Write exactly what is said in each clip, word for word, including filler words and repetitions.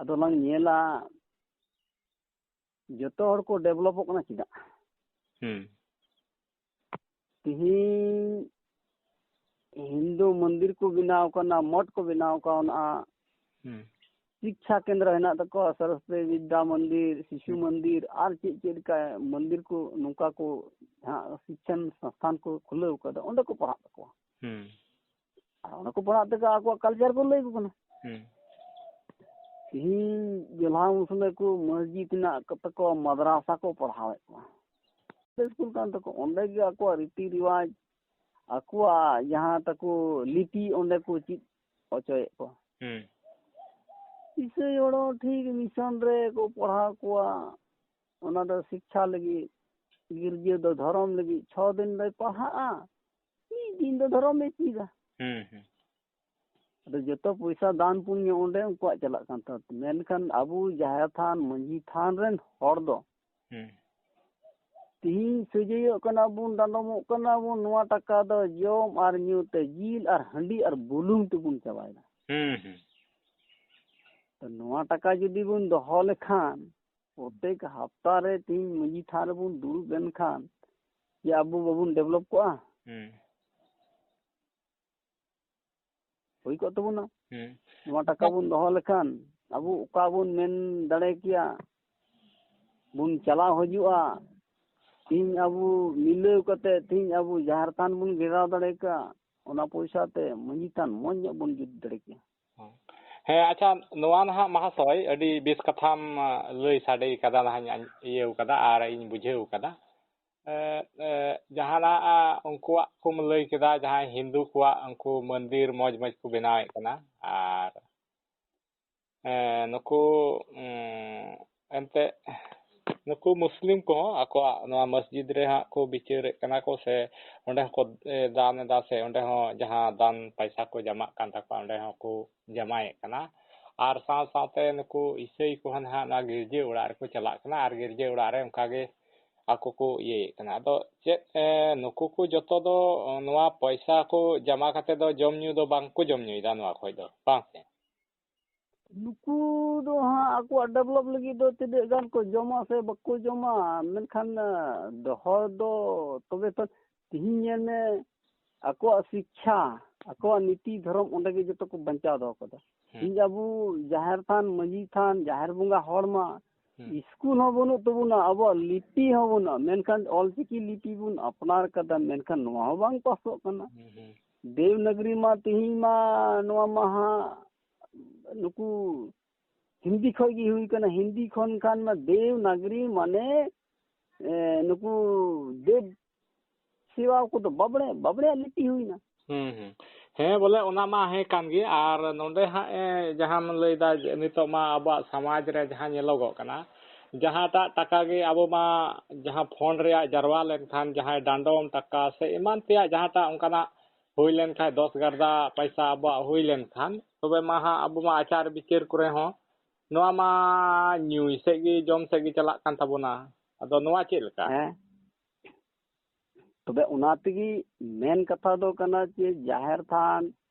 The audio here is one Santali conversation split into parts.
ᱟᱫᱚ ᱞᱟᱝ ᱧᱮᱞᱟ, ᱡᱚᱛᱚ ᱦᱚᱲ ᱠᱚ ᱰᱮᱵᱷᱞᱚᱯᱚᱜ ᱠᱟᱱᱟ ᱪᱮᱫᱟᱜ? ᱦᱩᱸ᱾ ᱛᱤᱦᱤᱧ ᱦᱤᱱᱫᱩ ᱢᱚᱱᱫᱤᱨ ᱠᱚ ᱵᱮᱱᱟᱣ ᱠᱟᱱᱟ, ᱢᱚᱴ ᱠᱚ ᱵᱮᱱᱟᱣ ᱠᱟᱱᱟ, ᱦᱩᱸ᱾ ᱥᱤᱠᱪᱷᱟ ᱠᱮᱱᱫᱨᱚ ᱦᱮᱱᱟᱜ ᱛᱟᱠᱚᱣᱟ, ᱥᱚᱨᱚᱥᱚᱛᱤ ᱵᱤᱫᱽᱫᱟ ᱢᱚᱱᱫᱤᱨ, ᱥᱤᱥᱩ ᱦᱩᱸ᱾ ᱢᱚᱱᱫᱤᱨ, ᱟᱨ ᱪᱮᱫ ᱪᱮᱫ ᱞᱮᱠᱟ ᱢᱚᱱᱫᱤᱨ ᱠᱚ ᱱᱚᱝᱠᱟ ᱠᱚ ᱡᱟᱦᱟᱸ ᱥᱤᱠᱷᱟᱱ ᱥᱚᱝᱥᱛᱷᱟᱱ ᱠᱚ ᱠᱷᱩᱞᱟᱹᱣ ᱠᱟᱫᱟ, ᱚᱸᱰᱮ ᱠᱚ ᱯᱟᱲᱦᱟᱜ ᱛᱟᱠᱚᱣᱟ᱾ ᱦᱩᱸ᱾ ᱟᱨ ᱚᱸᱰᱮ ᱠᱚ ᱯᱟᱲᱦᱟᱜ ᱛᱮᱜᱮ ᱟᱠᱚᱣᱟᱜ ᱠᱟᱞᱪᱟᱨ ᱠᱚ ᱞᱟᱹᱭ ᱟᱠᱚ ᱠᱟᱱᱟ᱾ ᱦᱩᱸ᱾ ᱛᱤᱦᱤᱧ ᱡᱚᱞᱦᱟ ᱢᱩᱥᱞᱟᱹ ᱠᱚ ᱢᱚᱥᱡᱤᱫ ᱦᱮᱱᱟᱜ ᱛᱟᱠᱚᱣᱟ, ᱢᱟᱫᱽᱨᱟᱥᱟ ᱠᱚ ᱯᱟᱲᱦᱟᱣᱮᱫ ᱠᱚᱣᱟ᱾ ᱥᱠᱩᱞ ᱠᱟᱱ ᱛᱟᱠᱚ, ᱚᱸᱰᱮ ᱜᱮ ᱟᱠᱚᱣᱟᱜ ᱨᱤᱛᱤ ᱨᱮᱣᱟᱡᱽ, ᱟᱠᱚᱣᱟᱜ ᱡᱟᱦᱟᱸ ᱛᱟᱠᱚ ᱞᱤᱯᱤ, ᱚᱸᱰᱮ ᱠᱚ ᱪᱮᱫ ᱦᱚᱪᱚᱭᱮᱫ ᱠᱚᱣᱟ᱾ ᱦᱩᱸ᱾ ᱤᱥᱟᱹᱭ ᱦᱚᱲ ᱦᱚᱸ ᱴᱷᱤᱠ ᱢᱤᱥᱚᱱ ᱨᱮ ᱠᱚ ᱯᱟᱲᱦᱟᱣ ᱠᱚᱣᱟ, ᱚᱱᱟ ᱫᱚ ᱥᱤᱠᱪᱷᱟ ᱞᱟᱹᱜᱤᱫ, ᱜᱤᱨᱡᱟᱹ ᱫᱚ ᱫᱷᱚᱨᱚᱢ ᱞᱟᱹᱜᱤᱫ, ᱪᱷᱚ ᱫᱤᱱ ᱫᱚᱭ ᱯᱟᱲᱦᱟᱜᱼᱟ, ᱢᱤᱫ ᱫᱤᱱ ᱫᱚ ᱫᱷᱚᱨᱚᱢ ᱮ ᱪᱮᱫᱟ᱾ ᱦᱩᱸ, ᱦᱩᱸ᱾ ᱟᱫᱚ ᱡᱚᱛᱚ ᱯᱚᱭᱥᱟ ᱫᱟᱱ ᱯᱩᱱᱭᱚ ᱚᱸᱰᱮ ᱩᱱᱠᱩᱣᱟᱜ ᱪᱟᱞᱟᱜ ᱠᱟᱱ ᱛᱟᱦᱮᱸᱫ, ᱢᱮᱱᱠᱷᱟᱱ ᱟᱵᱚ ᱡᱟᱦᱮᱨ ᱛᱷᱟᱱ, ᱢᱟᱹᱡᱷᱤ ᱛᱷᱟᱱ ᱨᱮᱱ ᱦᱚᱲ ᱫᱚ ᱦᱩᱸ᱾ ᱛᱤᱦᱤᱧ ᱥᱟᱹᱡᱟᱹᱭᱚᱜ ᱠᱟᱱᱟ ᱵᱚᱱ, ᱰᱟᱸᱰᱚᱢᱚᱜ ᱠᱟᱱᱟ ᱵᱚᱱ, ᱱᱚᱣᱟ ᱴᱟᱠᱟ ᱫᱚ ᱡᱚᱢ ᱟᱨ ᱧᱩ ᱛᱮ, ᱡᱤᱞ ᱟᱨ ᱦᱟᱺᱰᱤ ᱟᱨ ᱵᱩᱞᱩᱝ ᱛᱮᱵᱚᱱ ᱪᱟᱵᱟᱭᱮᱫᱟ᱾ ᱦᱩᱸ, ᱦᱩᱸ᱾ ᱛᱚ ᱱᱚᱣᱟ ᱴᱟᱠᱟ ᱡᱩᱫᱤ ᱵᱚᱱ ᱫᱚᱦᱚ ᱞᱮᱠᱷᱟᱱ, ᱯᱨᱚᱛᱮᱠ ᱦᱟᱯᱛᱟ ᱨᱮ ᱛᱤᱦᱤᱧ ᱢᱟᱹᱡᱷᱤ ᱛᱷᱟᱱ ᱨᱮᱵᱚᱱ ᱫᱩᱲᱩᱵ ᱞᱮᱱᱠᱷᱟᱱ, ᱡᱮ ᱟᱵᱚ ᱵᱟᱵᱚᱱ ᱰᱮᱵᱷᱞᱚᱯ ᱠᱚᱜᱼᱟ? ᱦᱩᱸ᱾ ᱦᱩᱭ ᱠᱚᱜ ᱛᱟᱵᱚᱱᱟ᱾ ᱦᱩᱸ᱾ ᱱᱚᱣᱟ ᱴᱟᱠᱟ ᱵᱚᱱ ᱫᱚᱦᱚ ᱞᱮᱠᱷᱟᱱ ᱟᱵᱚ ᱚᱠᱟ ᱵᱚᱱ ᱢᱮᱱ ᱫᱟᱲᱮ ᱠᱮᱭᱟ, ᱵᱚᱱ ᱪᱟᱞᱟᱣ ᱦᱤᱡᱩᱜᱼᱟ᱾ ᱛᱤᱦᱤᱧ ᱟᱵᱚ ᱢᱤᱞᱟᱹᱣ ᱠᱟᱛᱮ ᱛᱤᱦᱤᱧ ᱟᱵᱚ ᱡᱟᱦᱮᱨ ᱛᱷᱟᱱ ᱵᱚᱱ ᱜᱷᱮᱨᱟᱣ ᱫᱟᱲᱮ ᱠᱟᱜᱼᱟ, ᱚᱱᱟ ᱯᱚᱭᱥᱟ ᱛᱮ ᱢᱟᱹᱡᱷᱤ ᱛᱷᱟᱱ ᱢᱚᱡᱽ ᱧᱚᱜ ᱵᱚᱱ ᱡᱩᱛ ᱫᱟᱲᱮ ᱠᱮᱭᱟ᱾ ᱦᱮᱸ, ᱟᱪᱪᱷᱟ, ᱱᱚᱣᱟ ᱱᱟᱦᱟᱜ ᱢᱟᱦᱟᱥᱚᱭ ᱟᱹᱰᱤ ᱵᱮᱥ ᱠᱟᱛᱷᱟᱢ, ᱟ, ᱞᱟᱹᱭ ᱥᱟᱰᱮ ᱠᱟᱫᱟ, ᱱᱟᱦᱟᱜ ᱤᱧ ᱤᱭᱟᱹᱣ ᱠᱟᱫᱟ ᱟᱨ ᱤᱧ ᱵᱩᱡᱷᱟᱹᱣ ᱠᱟᱫᱟ᱾ ᱮ, ᱮ, ᱡᱟᱦᱟᱱᱟᱜ, ᱟ, ᱩᱱᱠᱩᱣᱟᱜ ᱠᱚᱢ ᱞᱟᱹᱭ ᱠᱮᱫᱟ, ᱡᱟᱦᱟᱸᱭ ᱦᱤᱱᱫᱩ ᱠᱚᱣᱟᱜ ᱩᱱᱠᱩ ᱢᱚᱱᱫᱤᱨ ᱢᱚᱡᱽ ᱢᱚᱡᱽ ᱠᱚ ᱵᱮᱱᱟᱣᱮᱫ ᱠᱟᱱᱟ, ᱟᱨ, ᱮ, ᱱᱩᱠᱩ, ᱩᱸ, ᱮᱱᱛᱮ ᱱᱩᱠᱩ ᱢᱩᱥᱞᱤᱢ ᱠᱚᱦᱚᱸ ᱟᱠᱚᱣᱟᱜ ᱱᱚᱣᱟ ᱢᱚᱥᱡᱤᱫ ᱨᱮ ᱦᱟᱸᱜ ᱠᱚ ᱵᱤᱪᱟᱹᱨᱮᱫ ᱠᱟᱱᱟ ᱠᱚ, ᱥᱮ ᱚᱸᱰᱮ ᱦᱚᱸᱠᱚ, ᱮ, ᱫᱟᱱ ᱮᱫᱟ, ᱥᱮ ᱚᱸᱰᱮ ᱦᱚᱸ ᱡᱟᱦᱟᱸ ᱫᱟᱱ ᱯᱟᱭᱥᱟ ᱠᱚ ᱡᱟᱢᱟᱜ ᱠᱟᱱ ᱛᱟᱠᱚᱣᱟ, ᱚᱸᱰᱮ ᱦᱚᱸᱠᱚ ᱡᱟᱢᱟᱭᱮᱫ ᱠᱟᱱᱟ᱾ ᱟᱨ ᱥᱟᱶ ᱥᱟᱶᱛᱮ ᱱᱩᱠᱩ ᱤᱥᱟᱹᱭ ᱠᱚᱦᱚᱸ ᱱᱟᱦᱟᱜ ᱱᱚᱣᱟ ᱜᱤᱨᱡᱟᱹ ᱚᱲᱟᱜ ᱨᱮᱠᱚ ᱪᱟᱞᱟᱜ ᱠᱟᱱᱟ ᱟᱨ ᱜᱤᱨᱡᱟᱹ ᱚᱲᱟᱜ ᱨᱮ ᱚᱱᱠᱟ ᱜᱮ ᱟᱠᱚ ᱠᱚ ᱤᱭᱟᱹᱭᱮᱫ ᱠᱟᱱᱟ᱾ ᱟᱫᱚ ᱪᱮᱫ, ᱮ, ᱱᱩᱠᱩ ᱠᱚ ᱡᱚᱛᱚ ᱫᱚ ᱱᱚᱣᱟ ᱯᱚᱭᱥᱟ ᱠᱚ ᱡᱟᱢᱟ ᱠᱟᱛᱮ ᱫᱚ ᱡᱚᱢ ᱧᱩ ᱫᱚ ᱵᱟᱝ ᱠᱚ ᱡᱚᱢ ᱧᱩᱭᱮᱫᱟ ᱱᱚᱣᱟ ᱠᱷᱚᱡ ᱫᱚ, ᱵᱟᱝ ᱥᱮ? ᱱᱩᱠᱩ ᱫᱚ ᱦᱟᱸᱜ ᱟᱠᱚᱣᱟᱜ ᱰᱮᱵᱷᱞᱚᱯ ᱞᱟᱹᱜᱤᱫ ᱫᱚ ᱛᱤᱱᱟᱹᱜ ᱜᱟᱱ ᱠᱚ ᱡᱚᱢᱟ ᱥᱮ ᱵᱟᱠᱚ ᱡᱚᱢᱟ, ᱢᱮᱱᱠᱷᱟᱱ ᱫᱚᱦᱚ ᱫᱚ ᱛᱚᱵᱮ ᱛᱚ ᱛᱤᱦᱤᱧ ᱧᱮᱞ ᱢᱮ, ᱟᱠᱚᱣᱟᱜ ᱥᱤᱠᱠᱷᱟ, ᱟᱠᱚᱣᱟᱜ ᱱᱤᱛᱤ ᱫᱷᱚᱨᱚᱢ ᱚᱸᱰᱮ ᱜᱮ ᱡᱚᱛᱚ ᱠᱚ ᱵᱟᱧᱪᱟᱣ ᱫᱚᱦᱚ ᱠᱟᱫᱟ᱾ ᱦᱮᱸ᱾ ᱛᱤᱦᱤᱧ ᱟᱵᱚ ᱡᱟᱦᱮᱨ ᱛᱷᱟᱱ, ᱢᱟᱹᱡᱷᱤ ᱛᱷᱟᱱ, ᱡᱟᱦᱮᱨ ᱵᱚᱸᱜᱟ ᱦᱚᱲ ᱢᱟ ᱦᱮᱸ᱾ ᱤᱥᱠᱩᱞ ᱦᱚᱸ ᱵᱟᱹᱱᱩᱜ ᱛᱟᱵᱚᱱᱟ, ᱟᱵᱚᱣᱟᱜ ᱞᱤᱯᱤ ᱦᱚᱸ ᱵᱟᱹᱱᱩᱜᱼᱟ, ᱢᱮᱱᱠᱷᱟᱱ ᱚᱞᱪᱤᱠᱤ ᱞᱤᱯᱤ ᱵᱚᱱ ᱟᱯᱱᱟᱨ ᱠᱟᱫᱟ, ᱢᱮᱱᱠᱷᱟᱱ ᱱᱚᱣᱟ ᱦᱚᱸ ᱵᱟᱝ ᱯᱟᱥᱚᱜ ᱠᱟᱱᱟ᱾ ᱦᱮᱸ, ᱦᱮᱸ᱾ ᱫᱮᱵᱽᱱᱟᱜᱽᱨᱤ ᱢᱟ ᱛᱤᱦᱤᱧ ᱢᱟ ᱱᱚᱣᱟ ᱢᱟ ᱦᱟᱸᱜ ᱱᱩᱠᱩ ᱦᱤᱱᱫᱤ ᱠᱷᱚᱡ ᱜᱮ ᱦᱩᱭ ᱠᱟᱱᱟ᱾ ᱦᱤᱱᱫᱤ ᱠᱷᱚᱱ ᱠᱷᱟᱱ ᱢᱟ ᱫᱮᱵᱽᱱᱟᱜᱽᱨᱤ ᱢᱟᱱᱮ, ᱮ, ᱱᱩᱠᱩ ᱫᱮᱵᱽ ᱥᱮᱣᱟ ᱠᱚᱫᱚ ᱵᱟᱵᱽᱲᱮ, ᱵᱟᱵᱽᱲᱮᱭᱟᱜ ᱞᱤᱯᱤ ᱦᱩᱭᱱᱟ᱾ ᱦᱩᱸ, ᱦᱩᱸ᱾ ᱦᱮᱸ, ᱵᱚᱞᱮ ᱚᱱᱟ ᱢᱟ ᱦᱮᱸ ᱠᱟᱱ ᱜᱮ᱾ ᱟᱨ ᱱᱚᱰᱮ ᱦᱟᱸᱜ, ᱮ, ᱡᱟᱦᱟᱸᱢ ᱞᱟᱹᱭᱫᱟ ᱡᱮ ᱱᱤᱛᱚᱜ ᱢᱟ ᱟᱵᱚᱣᱟᱜ ᱥᱚᱢᱟᱡᱽ ᱨᱮ ᱡᱟᱦᱟᱸ ᱧᱮᱞᱚᱜᱚᱜ ᱠᱟᱱᱟ, ᱡᱟᱦᱟᱸᱴᱟᱜ ᱴᱟᱠᱟ ᱜᱮ ᱟᱵᱚ ᱢᱟ ᱡᱟᱦᱟᱸ ᱯᱷᱚᱱᱰ ᱨᱮᱭᱟᱜ ᱡᱟᱨᱣᱟ ᱞᱮᱱᱠᱷᱟᱱ, ᱡᱟᱦᱟᱸᱭ ᱰᱟᱸᱰᱚᱢ ᱴᱟᱠᱟ ᱥᱮ ᱮᱢᱟᱱ ᱛᱮᱭᱟᱜ ᱡᱟᱦᱟᱸᱴᱟᱜ ᱚᱱᱠᱟᱱᱟᱜ ᱦᱩᱭ ᱞᱮᱱᱠᱷᱟᱱ, ᱫᱚᱥ ᱜᱟᱨᱫᱟ ᱯᱚᱭᱥᱟ ᱟᱵᱚᱣᱟᱜ ᱦᱩᱭ ᱞᱮᱱᱠᱷᱟᱱ, ᱛᱚᱵᱮ ᱢᱟ ᱦᱟᱸᱜ ᱟᱵᱚ ᱢᱟ ᱟᱪᱟᱨ ᱵᱤᱪᱟᱹᱨ ᱠᱚᱨᱮ ᱦᱚᱸ ᱱᱚᱣᱟ ᱢᱟ ᱧᱩᱭ ᱥᱮᱫ ᱜᱮ, ᱡᱚᱢ ᱥᱮᱫ ᱜᱮ ᱪᱟᱞᱟᱜ ᱠᱟᱱ ᱛᱟᱵᱚᱱᱟ᱾ ᱟᱫᱚ ᱱᱚᱣᱟ ᱪᱮᱫ ᱞᱮᱠᱟ? ᱦᱮᱸ᱾ ᱛᱚᱵᱮ ᱚᱱᱟ ᱛᱮᱜᱮ ᱢᱮᱱ ᱠᱟᱛᱷᱟ ᱫᱚ ᱠᱟᱱᱟ ᱡᱮ ᱡᱟᱦᱮᱨ ᱛᱷᱟᱱ,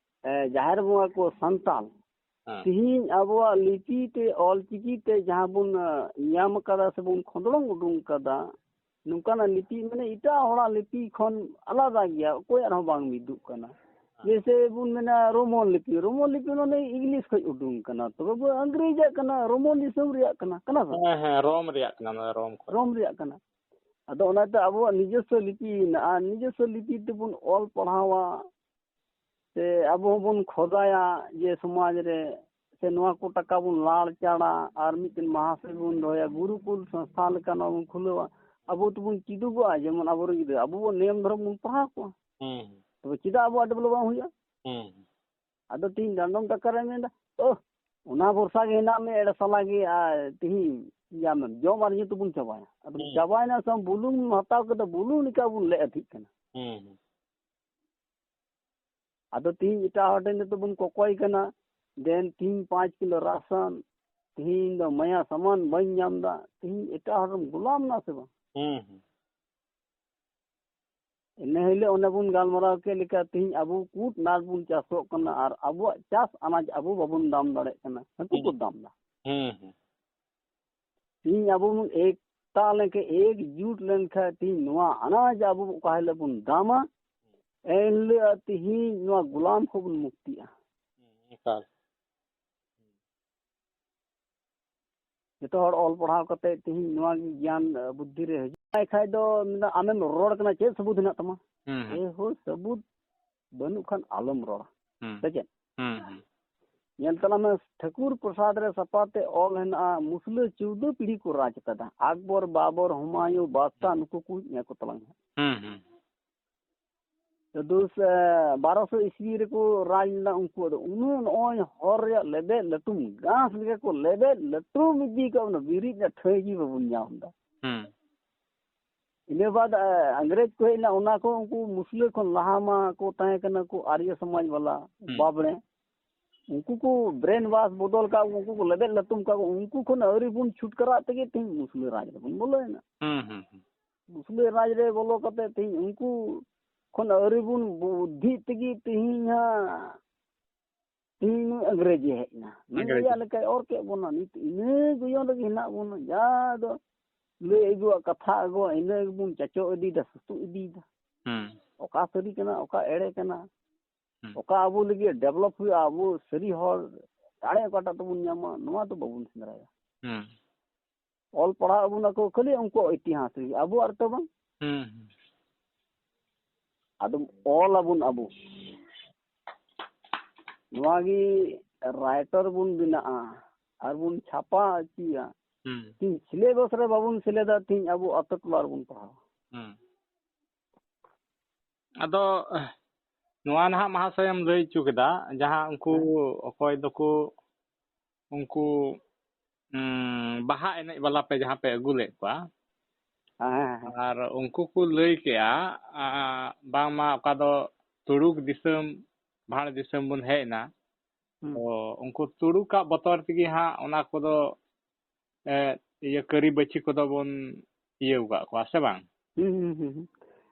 ᱮ, ᱡᱟᱦᱮᱨ ᱵᱚᱸᱜᱟ ᱠᱚ ᱥᱟᱱᱛᱟᱞ, ᱦᱮᱸ᱾ ᱛᱤᱦᱤᱧ ᱟᱵᱚᱣᱟᱜ ᱞᱤᱯᱤ ᱛᱮ, ᱚᱞ ᱪᱤᱠᱤ ᱛᱮ ᱡᱟᱦᱟᱸ ᱵᱚᱱ, ᱮ, ᱧᱟᱢ ᱟᱠᱟᱫᱟ ᱥᱮᱵᱚᱱ ᱠᱷᱚᱸᱫᱽᱨᱚᱝ ᱩᱰᱩᱝ ᱟᱠᱟᱫᱟ, ᱱᱚᱝᱠᱟᱱᱟᱜ ᱞᱤᱯᱤ ᱢᱟᱱᱮ ᱮᱴᱟᱜ ᱦᱚᱲᱟᱜ ᱞᱤᱯᱤ ᱠᱷᱚᱱ ᱟᱞᱟᱫᱟ ᱜᱮᱭᱟ, ᱚᱠᱚᱭᱟᱜ ᱨᱮᱦᱚᱸ ᱵᱟᱝ ᱢᱤᱫᱚᱜ ᱠᱟᱱᱟ᱾ ᱦᱮᱸ᱾ ᱡᱮᱭᱥᱮ ᱵᱚᱱ ᱢᱮᱱᱟ ᱨᱳᱢᱚᱱ ᱞᱤᱯᱤ, ᱨᱳᱢᱚᱱ ᱞᱤᱯᱤ ᱢᱟᱱᱮ ᱤᱝᱞᱤᱥ ᱠᱷᱚᱱ ᱩᱰᱩᱝ ᱠᱟᱱᱟ, ᱛᱚᱵᱮ ᱵᱚ ᱟᱝᱨᱮᱡᱟᱜ ᱠᱟᱱᱟ, ᱨᱳᱢᱚᱱ ᱫᱤᱥᱚᱢ ᱨᱮᱭᱟᱜ ᱠᱟᱱᱟ, ᱠᱟᱱᱟ ᱥᱮ? ᱦᱮᱸ, ᱦᱮᱸ, ᱨᱳᱢ ᱨᱮᱭᱟᱜ ᱠᱟᱱᱟ, ᱱᱚᱣᱟ ᱨᱳᱢ ᱠᱷᱚᱱ᱾ ᱨᱳᱢ ᱨᱮᱭᱟᱜ ᱠᱟᱱᱟ᱾ ᱟᱫᱚ ᱚᱱᱟᱛᱮ ᱟᱵᱚᱣᱟᱜ ᱱᱤᱡᱚᱥᱥᱚ ᱞᱤᱯᱤ ᱢᱮᱱᱟᱜᱼᱟ, ᱱᱤᱡᱚᱥᱥᱚ ᱞᱤᱯᱤ ᱛᱮᱵᱚᱱ ᱚᱞ ᱯᱟᱲᱦᱟᱣᱟ, ᱥᱮ ᱟᱵᱚ ᱦᱚᱸᱵᱚᱱ ᱠᱷᱚᱫᱟᱭᱟ ᱡᱮ ᱥᱚᱢᱟᱡᱽ ᱨᱮ, ᱥᱮ ᱱᱚᱣᱟ ᱠᱚ ᱴᱟᱠᱟ ᱵᱚᱱ ᱞᱟᱲ ᱪᱟᱲᱟ, ᱟᱨ ᱢᱤᱫᱴᱮᱱ ᱢᱟᱦᱟᱥᱚᱭ ᱵᱚᱱ ᱫᱚᱦᱚᱭᱟ, ᱜᱩᱨᱩᱠᱩᱞ ᱥᱚᱝᱥᱛᱷᱟ ᱞᱮᱠᱟ ᱱᱚᱣᱟ ᱵᱚᱱ ᱠᱷᱩᱞᱟᱹᱣᱟ, ᱟᱵᱚ ᱛᱮᱵᱚᱱ ᱪᱮᱫᱚᱜᱚᱜᱼᱟ, ᱡᱮᱢᱚᱱ ᱟᱵᱚᱨᱮᱱ ᱜᱤᱫᱽᱨᱟᱹ ᱟᱵᱚ ᱵᱚᱱ ᱱᱤᱭᱚᱢ ᱫᱷᱚᱨᱚᱢ ᱵᱚᱱ ᱯᱟᱲᱦᱟᱣ ᱠᱚᱣᱟ᱾ ᱦᱩᱸ᱾ ᱛᱚᱵᱮ ᱪᱮᱫᱟᱜ ᱟᱵᱚᱣᱟᱜ ᱰᱮᱵᱷᱞᱚᱯ ᱵᱟᱝ ᱦᱩᱭᱩᱜᱼᱟ? ᱦᱩᱸ᱾ ᱟᱫᱚ ᱛᱤᱦᱤᱧ ᱰᱟᱸᱰᱚᱢ ᱴᱟᱠᱟ ᱨᱮ ᱢᱮᱱᱫᱟ, ᱳᱦ, ᱚᱱᱟ ᱵᱷᱚᱨᱥᱟ ᱜᱮ ᱦᱮᱱᱟᱜ ᱢᱮ, ᱮᱲᱮ ᱥᱟᱞᱟ ᱜᱮ, ᱟᱨ ᱛᱤᱦᱤᱧ ᱡᱟᱢ ᱡᱚᱢ ᱟᱨ ᱧᱩ ᱛᱮᱵᱚᱱ ᱪᱟᱵᱟᱭᱟ᱾ ᱟᱫᱚ ᱦᱩᱸ᱾ ᱪᱟᱵᱟᱭᱮᱱᱟ ᱥᱮ ᱵᱩᱞᱩᱝ ᱦᱟᱛᱟᱣ ᱠᱟᱛᱮ ᱵᱩᱞᱩᱝ ᱞᱮᱠᱟ ᱵᱚᱱ ᱞᱮ ᱟᱹᱛᱷᱤᱜ ᱠᱟᱱᱟ᱾ ᱦᱩᱸ᱾ ᱟᱫᱚ ᱛᱤᱦᱤᱧ ᱮᱴᱟᱜ ᱦᱚᱲ ᱴᱷᱮᱱ ᱱᱤᱛᱚᱜ ᱵᱚᱱ ᱠᱚᱠᱚᱭ ᱠᱟᱱᱟ, ᱫᱮᱱ ᱛᱤᱦᱤᱧ ᱯᱟᱸᱪ ᱠᱤᱞᱳ ᱨᱟᱥᱚᱱ, ᱛᱤᱦᱤᱧ ᱫᱚ ᱢᱟᱭᱟ ᱥᱟᱢᱟᱱ ᱵᱟᱹᱧ ᱧᱟᱢ ᱮᱫᱟ, ᱛᱤᱦᱤᱧ ᱮᱴᱟᱜ ᱦᱚᱲ ᱨᱮᱢ ᱜᱳᱞᱟᱢ ᱱᱟ ᱥᱮ ᱵᱟᱝ? ᱦᱩᱸ, ᱦᱩᱸ᱾ ᱤᱱᱟᱹ ᱦᱤᱞᱳᱜ ᱚᱱᱮ ᱵᱚᱱ ᱜᱟᱞᱢᱟᱨᱟᱣ ᱠᱮᱫ ᱞᱮᱠᱟ, ᱛᱤᱦᱤᱧ ᱟᱵᱚ ᱠᱩᱴ ᱱᱟᱴ ᱵᱚᱱ ᱪᱟᱥᱚᱜ ᱠᱟᱱᱟ ᱟᱨ ᱟᱵᱚᱣᱟᱜ ᱪᱟᱥ ᱟᱱᱟᱡ ᱟᱵᱚ ᱵᱟᱵᱚᱱ ᱫᱟᱢ ᱫᱟᱲᱮᱭᱟᱜ ᱠᱟᱱᱟ, ᱦᱟᱹᱠᱩ ᱠᱚ ᱦᱩᱸ᱾ ᱫᱟᱢ ᱮᱫᱟ᱾ ᱦᱩᱸ, ᱦᱩᱸ᱾ ᱛᱤᱦᱤᱧ ᱟᱵᱚ ᱵᱚᱱ ᱮᱠᱛᱟ ᱞᱮᱱᱠᱷᱟᱱ, ᱮᱠᱡᱩᱴ ᱞᱮᱱᱠᱷᱟᱱ, ᱛᱤᱦᱤᱧ ᱱᱚᱣᱟ ᱟᱱᱟᱡ ᱟᱵᱚ ᱚᱠᱟ ᱦᱤᱞᱳᱜ ᱵᱚᱱ ᱫᱟᱢᱟ, ᱮᱱ ᱦᱤᱞᱳᱜ ᱟᱨ ᱛᱤᱦᱤᱧ ᱱᱚᱣᱟ ᱜᱩᱞᱟᱢ ᱠᱷᱚᱱ ᱵᱚᱱ ᱢᱩᱠᱛᱤᱜᱼᱟ᱾ ᱮᱠᱟᱞ᱾ ᱡᱚᱛᱚ ᱦᱚᱲ ᱚᱞ ᱯᱟᱲᱦᱟᱣ ᱠᱟᱛᱮ ᱛᱤᱦᱤᱧ ᱱᱚᱣᱟ ᱜᱮ ᱜᱮᱭᱟᱱ, ᱟᱸ, ᱵᱩᱫᱽᱫᱷᱤ ᱨᱮ ᱦᱤᱡᱩᱜ ᱟᱭ ᱠᱷᱟᱡ ᱫᱚ ᱢᱮᱱᱫᱟ, "ᱟᱢᱮᱢ ᱨᱚᱲ ᱠᱟᱱᱟ, ᱪᱮᱫ ᱥᱟᱹᱵᱩᱫ ᱦᱮᱱᱟᱜ ᱛᱟᱢᱟ?" ᱦᱩᱸ, ᱦᱩᱸ᱾ ᱮ ᱦᱳ, ᱥᱟᱹᱵᱩᱫ ᱵᱟᱹᱱᱩᱜ ᱠᱷᱟᱱ ᱟᱞᱚᱢ ᱨᱚᱲᱟ᱾ ᱦᱩᱸ᱾ ᱥᱮ ᱪᱮᱫ? ᱦᱩᱸ, ᱦᱩᱸ᱾ ᱧᱮᱞ ᱛᱟᱞᱟᱝ ᱢᱮ, ᱴᱷᱟᱹᱠᱩᱨ ᱯᱨᱚᱥᱟᱫᱽ ᱨᱮ ᱥᱟᱯᱟᱛᱮ ᱚᱞ ᱦᱮᱱᱟᱜᱼᱟ, ᱢᱩᱥᱞᱟᱹ ᱪᱳᱫᱽᱫᱳ ᱯᱤᱲᱦᱤ ᱠᱚ ᱨᱟᱡᱽ ᱠᱟᱫᱟ᱾ ᱟᱠᱵᱚᱨ, ᱵᱟᱵᱚᱨ, ᱦᱩᱢᱟᱭᱩ, ᱵᱟᱫᱥᱟ, ᱦᱩᱸ᱾ ᱱᱩᱠᱩ ᱠᱚ ᱧᱮᱞ ᱠᱚ ᱛᱟᱞᱟᱝ ᱦᱟᱸᱜ᱾ ᱦᱩᱸ, ᱦᱩᱸ᱾ ᱪᱳᱫᱽᱫᱳᱥᱚ, ᱵᱟᱨᱚᱥᱚ ᱤᱥᱣᱤ ᱨᱮᱠᱚ ᱨᱟᱡᱽ ᱞᱮᱫᱟ ᱩᱱᱠᱩ᱾ ᱟᱫᱚ ᱩᱱᱟᱹᱜ ᱱᱚᱜᱼᱚᱭ ᱦᱚᱨ ᱨᱮᱭᱟᱜ ᱞᱮᱵᱮᱫ ᱞᱟᱹᱴᱩᱢ ᱜᱷᱟᱥ ᱞᱮᱠᱟ ᱠᱚ ᱞᱮᱵᱮᱫ ᱞᱟᱹᱴᱩᱢ ᱤᱫᱤ ᱠᱟᱜ ᱵᱚᱱᱟ, ᱵᱤᱨᱤᱫ ᱨᱮᱭᱟᱜ ᱴᱷᱟᱹᱭ ᱜᱮ ᱵᱟᱵᱚᱱ ᱧᱟᱢ ᱮᱫᱟ᱾ ᱦᱩᱸ᱾ ᱤᱱᱟᱹ ᱵᱟᱫ, ᱟ, ᱤᱝᱨᱮᱡᱽ ᱠᱚ ᱦᱮᱡ ᱮᱱᱟ, ᱚᱱᱟ ᱠᱚ ᱩᱱᱠᱩ ᱢᱩᱥᱞᱟᱹ ᱠᱷᱚᱱ ᱞᱟᱦᱟ ᱢᱟ ᱠᱚ ᱛᱟᱦᱮᱸ ᱠᱟᱱᱟ ᱠᱚ ᱟᱨᱭᱚ ᱥᱚᱢᱟᱡᱽ ᱵᱟᱞᱟ, ᱦᱩᱸ᱾ ᱵᱟᱵᱽᱲᱮ᱾ ᱩᱱᱠᱩ ᱠᱚ brain wash ᱵᱚᱫᱚᱞ ᱠᱟᱜ ᱠᱚ, ᱩᱱᱠᱩ ᱠᱚ ᱞᱮᱵᱮᱫ ᱞᱟᱹᱴᱩᱢ ᱠᱟᱜ ᱠᱚ, ᱩᱱᱠᱩ ᱠᱷᱚᱱ ᱟᱹᱣᱨᱤ ᱵᱚᱱ ᱪᱷᱩᱴᱠᱟᱨᱟᱜ ᱛᱮᱜᱮ ᱛᱮᱦᱮᱧ ᱢᱩᱥᱞᱟᱹ ᱨᱟᱡᱽ ᱨᱮᱵᱚᱱ ᱵᱚᱞᱚᱭᱮᱱᱟ᱾ ᱦᱩᱸ, ᱦᱩᱸ, ᱦᱩᱸ᱾ ᱢᱩᱥᱞᱟᱹ ᱨᱟᱡᱽ ᱨᱮ ᱵᱚᱞᱚ ᱠᱟᱛᱮ ᱛᱮᱦᱮᱧ ᱩᱱᱠᱩ ᱠᱷᱚᱱ ᱟᱹᱣᱨᱤ ᱵᱚᱱ ᱵᱩᱫᱽᱫᱷᱤᱜ ᱛᱮᱜᱮ ᱛᱮᱦᱮᱧ ᱦᱟᱸᱜ, ᱛᱮᱦᱮᱧ ᱱᱩᱭ ᱤᱝᱨᱮᱡᱽ ᱮ ᱦᱮᱡ ᱮᱱᱟ᱾ ᱱᱩᱭ ᱤᱝᱨᱮᱡᱽ᱾ ᱟᱭᱟᱜ ᱞᱮᱠᱟᱭ ᱚᱨ ᱠᱮᱫ ᱵᱚᱱᱟ᱾ ᱱᱤᱛ ᱤᱱᱟᱹ ᱜᱚᱭᱚᱱ ᱨᱮᱜᱮ ᱦᱮᱱᱟᱜ ᱵᱚᱱᱟ᱾ ᱡᱟ ᱫᱚ ᱞᱟᱹᱭ ᱟᱹᱜᱩᱣᱟᱜ ᱠᱟᱛᱷᱟ ᱟᱹᱜᱩ, ᱤᱱᱟᱹ ᱜᱮᱵᱚᱱ ᱪᱟᱪᱚ ᱤᱫᱤᱭᱮᱫᱟ, ᱥᱩᱛᱩᱜ ᱤᱫᱤᱭᱮᱫᱟ᱾ ᱦᱩᱸ᱾ ᱚᱠᱟ ᱥᱟᱹᱨᱤ ᱠᱟᱱᱟ, ᱚᱠᱟ ᱮᱲᱮ ᱠᱟᱱᱟ, ᱦᱩᱸ᱾ ᱚᱠᱟ ᱟᱵᱚ ᱞᱟᱹᱜᱤᱫ develop ᱦᱩᱭᱩᱜᱼᱟ, ᱟᱵᱚ ᱥᱟᱹᱨᱤ ᱦᱚᱲ ᱫᱟᱲᱮ ᱚᱠᱟᱴᱟᱜ ᱛᱮᱵᱚᱱ ᱧᱟᱢᱟ, ᱱᱚᱣᱟ ᱫᱚ ᱵᱟᱵᱚᱱ ᱥᱮᱸᱫᱽᱨᱟᱭᱟ᱾ ᱦᱩᱸ᱾ ᱚᱞ ᱯᱟᱲᱦᱟᱣ ᱟᱵᱚᱱ ᱟᱠᱚ ᱠᱷᱟᱹᱞᱤ ᱩᱱᱠᱩᱣᱟᱜ ᱤᱛᱤᱦᱟᱥ ᱨᱮᱜᱮ, ᱟᱵᱚᱣᱟᱜ ᱨᱮᱛᱚ ᱵᱟᱝ᱾ ᱦᱩᱸ, ᱦᱩᱸ᱾ ᱟᱫᱚ ᱚᱞ ᱟᱵᱚᱱ ᱟᱵᱚ᱾ ᱱᱚᱣᱟ ᱜᱮ writer ᱵᱚᱱ ᱵᱮᱱᱟᱜᱼᱟ ᱟᱨ ᱵᱚᱱ ᱪᱷᱟᱯᱟ ᱦᱚᱪᱚᱭᱟ᱾ ᱦᱩᱸ᱾ ᱛᱤᱦᱤᱧ syllabus ᱨᱮ ᱵᱟᱵᱚᱱ ᱥᱮᱞᱮᱫᱟ, ᱛᱤᱦᱤᱧ ᱟᱵᱚ ᱟᱛᱳ ᱴᱚᱞᱟ ᱨᱮᱵᱚᱱ ᱯᱟᱲᱦᱟᱣᱟ᱾ ᱦᱩᱸ᱾ ᱟᱫᱚ, ᱱᱚᱣᱟ ᱱᱟᱦᱟᱜ ᱢᱟᱦᱟᱥᱚᱭᱮᱢ ᱞᱟᱹᱭ ᱦᱚᱪᱚ ᱠᱮᱫᱟ, ᱡᱟᱦᱟᱸ ᱩᱱᱠᱩ ᱦᱮᱸ᱾ ᱚᱠᱚᱭ ᱫᱚᱠᱚ ᱩᱱᱠᱩ, ᱩᱸ, ᱵᱟᱦᱟ ᱮᱱᱮᱡ ᱵᱟᱞᱟ ᱯᱮ ᱡᱟᱦᱟᱸ ᱯᱮ ᱟᱹᱜᱩ ᱞᱮᱫ ᱠᱚᱣᱟ, ᱦᱮᱸ, ᱦᱮᱸ, ᱦᱮᱸ᱾ ᱟᱨ ᱩᱱᱠᱩ ᱠᱚ ᱞᱟᱹᱭ ᱠᱮᱜᱼᱟ, ᱟ, ᱵᱟᱝᱢᱟ ᱚᱠᱟ ᱫᱚ ᱛᱩᱲᱩᱠ ᱫᱤᱥᱚᱢ, ᱵᱷᱟᱲ ᱫᱤᱥᱚᱢ ᱵᱚᱱ ᱦᱮᱡ ᱮᱱᱟ᱾ ᱦᱩᱸ᱾ ᱛᱚ ᱩᱱᱠᱩ ᱛᱩᱲᱩᱠᱟᱜ ᱵᱚᱛᱚᱨ ᱛᱮᱜᱮ ᱦᱟᱸᱜ ᱚᱱᱟ ᱠᱚᱫᱚ, ᱮ, ᱤᱭᱟᱹ, ᱠᱟᱹᱨᱤ ᱵᱟᱹᱪᱷᱤ ᱠᱚᱫᱚ ᱵᱚᱱ ᱤᱭᱟᱹ ᱟᱠᱟᱫ ᱠᱚᱣᱟ, ᱥᱮ ᱵᱟᱝ? ᱦᱩᱸ, ᱦᱩᱸ, ᱦᱩᱸ, ᱦᱩᱸ᱾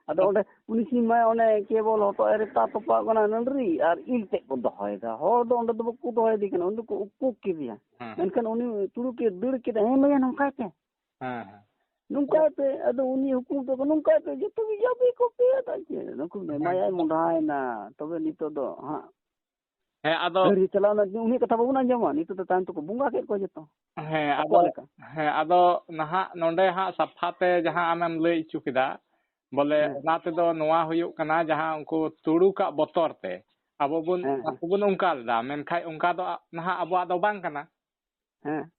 ᱟᱫᱚ ᱚᱸᱰᱮ ᱩᱱᱤ ᱥᱤᱢ ᱢᱟ ᱚᱱᱮ ᱠᱮᱵᱚᱞ ᱦᱚᱴᱚᱜ ᱮ ᱨᱮᱛᱟ ᱛᱚᱯᱟᱜ ᱠᱟᱱᱟ, ᱱᱟᱹᱰᱨᱤ ᱟᱨ ᱤᱞ ᱛᱮᱫ ᱠᱚ ᱫᱚᱦᱚᱭᱮᱫᱟ᱾ ᱦᱚᱲ ᱫᱚ ᱚᱸᱰᱮ ᱫᱚ ᱵᱟᱠᱚ ᱫᱚᱦᱚᱭᱮᱫᱮ ᱠᱟᱱᱟ, ᱩᱱᱤ ᱫᱚᱠᱚ ᱩᱠᱩ ᱠᱮᱫᱮᱭᱟ᱾ ᱦᱮᱸ᱾ ᱢᱮᱱᱠᱷᱟᱱ ᱩᱱᱤ ᱛᱩᱲᱩᱠᱮ ᱫᱟᱹᱲ ᱠᱮᱫᱟ, "ᱦᱮᱸ ᱢᱟᱭᱟ, ᱱᱚᱝᱠᱟᱭ ᱯᱮ, ᱦᱮᱸ, ᱦᱮᱸ᱾ ᱱᱚᱝᱠᱟᱭ ᱯᱮ", ᱟᱫᱚ ᱩᱱᱤ ᱦᱩᱠᱩᱢ ᱛᱮᱠᱚ, "ᱱᱚᱝᱠᱟᱭ ᱯᱮ, ᱡᱚᱛᱚ ᱜᱮ ᱡᱟᱵᱮ ᱠᱚᱯᱮ", ᱟᱫᱚ ᱪᱮᱫ, ᱱᱩᱠᱩ ᱦᱮᱸ᱾ ᱢᱟᱭᱟᱭ ᱢᱚᱸᱰᱷᱟᱭᱮᱱᱟ᱾ ᱛᱚᱵᱮ ᱱᱤᱛᱚᱜ ᱫᱚ ᱦᱟᱸᱜ ᱦᱮᱸ, ᱟᱫᱚ ᱦᱟᱹᱨᱤ ᱪᱟᱞᱟᱣ ᱮᱱᱟ, ᱩᱱᱤᱭᱟᱜ ᱠᱟᱛᱷᱟ ᱵᱟᱵᱚᱱ ᱟᱸᱡᱚᱢᱟ, ᱱᱤᱛᱚᱜ ᱫᱚ ᱛᱟᱭᱚᱢ ᱛᱮᱠᱚ ᱵᱚᱸᱜᱟ ᱠᱮᱫ ᱠᱚᱣᱟ ᱡᱚᱛᱚ᱾ ᱦᱮᱸ, ᱟᱫᱚ, ᱟᱠᱚᱣᱟᱜ ᱞᱮᱠᱟ᱾ ᱦᱮᱸ, ᱟᱫᱚ ᱱᱟᱦᱟᱜ ᱱᱚᱰᱮ ᱦᱟᱸᱜ ᱥᱟᱯᱷᱟ ᱛᱮ ᱡᱟᱦᱟᱸ ᱟᱢᱮᱢ ᱞᱟᱹᱭ ᱦᱚᱪᱚ ᱠᱮᱫᱟ, ᱵᱚᱞᱮ ᱦᱮᱸ᱾ ᱚᱱᱟ ᱛᱮᱫᱚ ᱱᱚᱣᱟ ᱦᱩᱭᱩᱜ ᱠᱟᱱᱟ, ᱡᱟᱦᱟᱸ ᱩᱱᱠᱩ ᱛᱩᱲᱩᱠᱟᱜ ᱵᱚᱛᱚᱨ ᱛᱮ ᱟᱵᱚ ᱵᱚᱱ, ᱦᱮᱸ, ᱦᱮᱸ᱾ ᱟᱵᱚ ᱵᱚᱱ ᱚᱱᱠᱟ ᱞᱮᱫᱟ, ᱢᱮᱱᱠᱷᱟᱱ ᱚᱱᱠᱟ ᱫᱚ ᱱᱟᱦᱟᱜ ᱟᱵᱚᱣᱟᱜ ᱫᱚ ᱵᱟᱝ ᱠᱟᱱᱟ᱾ ᱦᱮᱸ᱾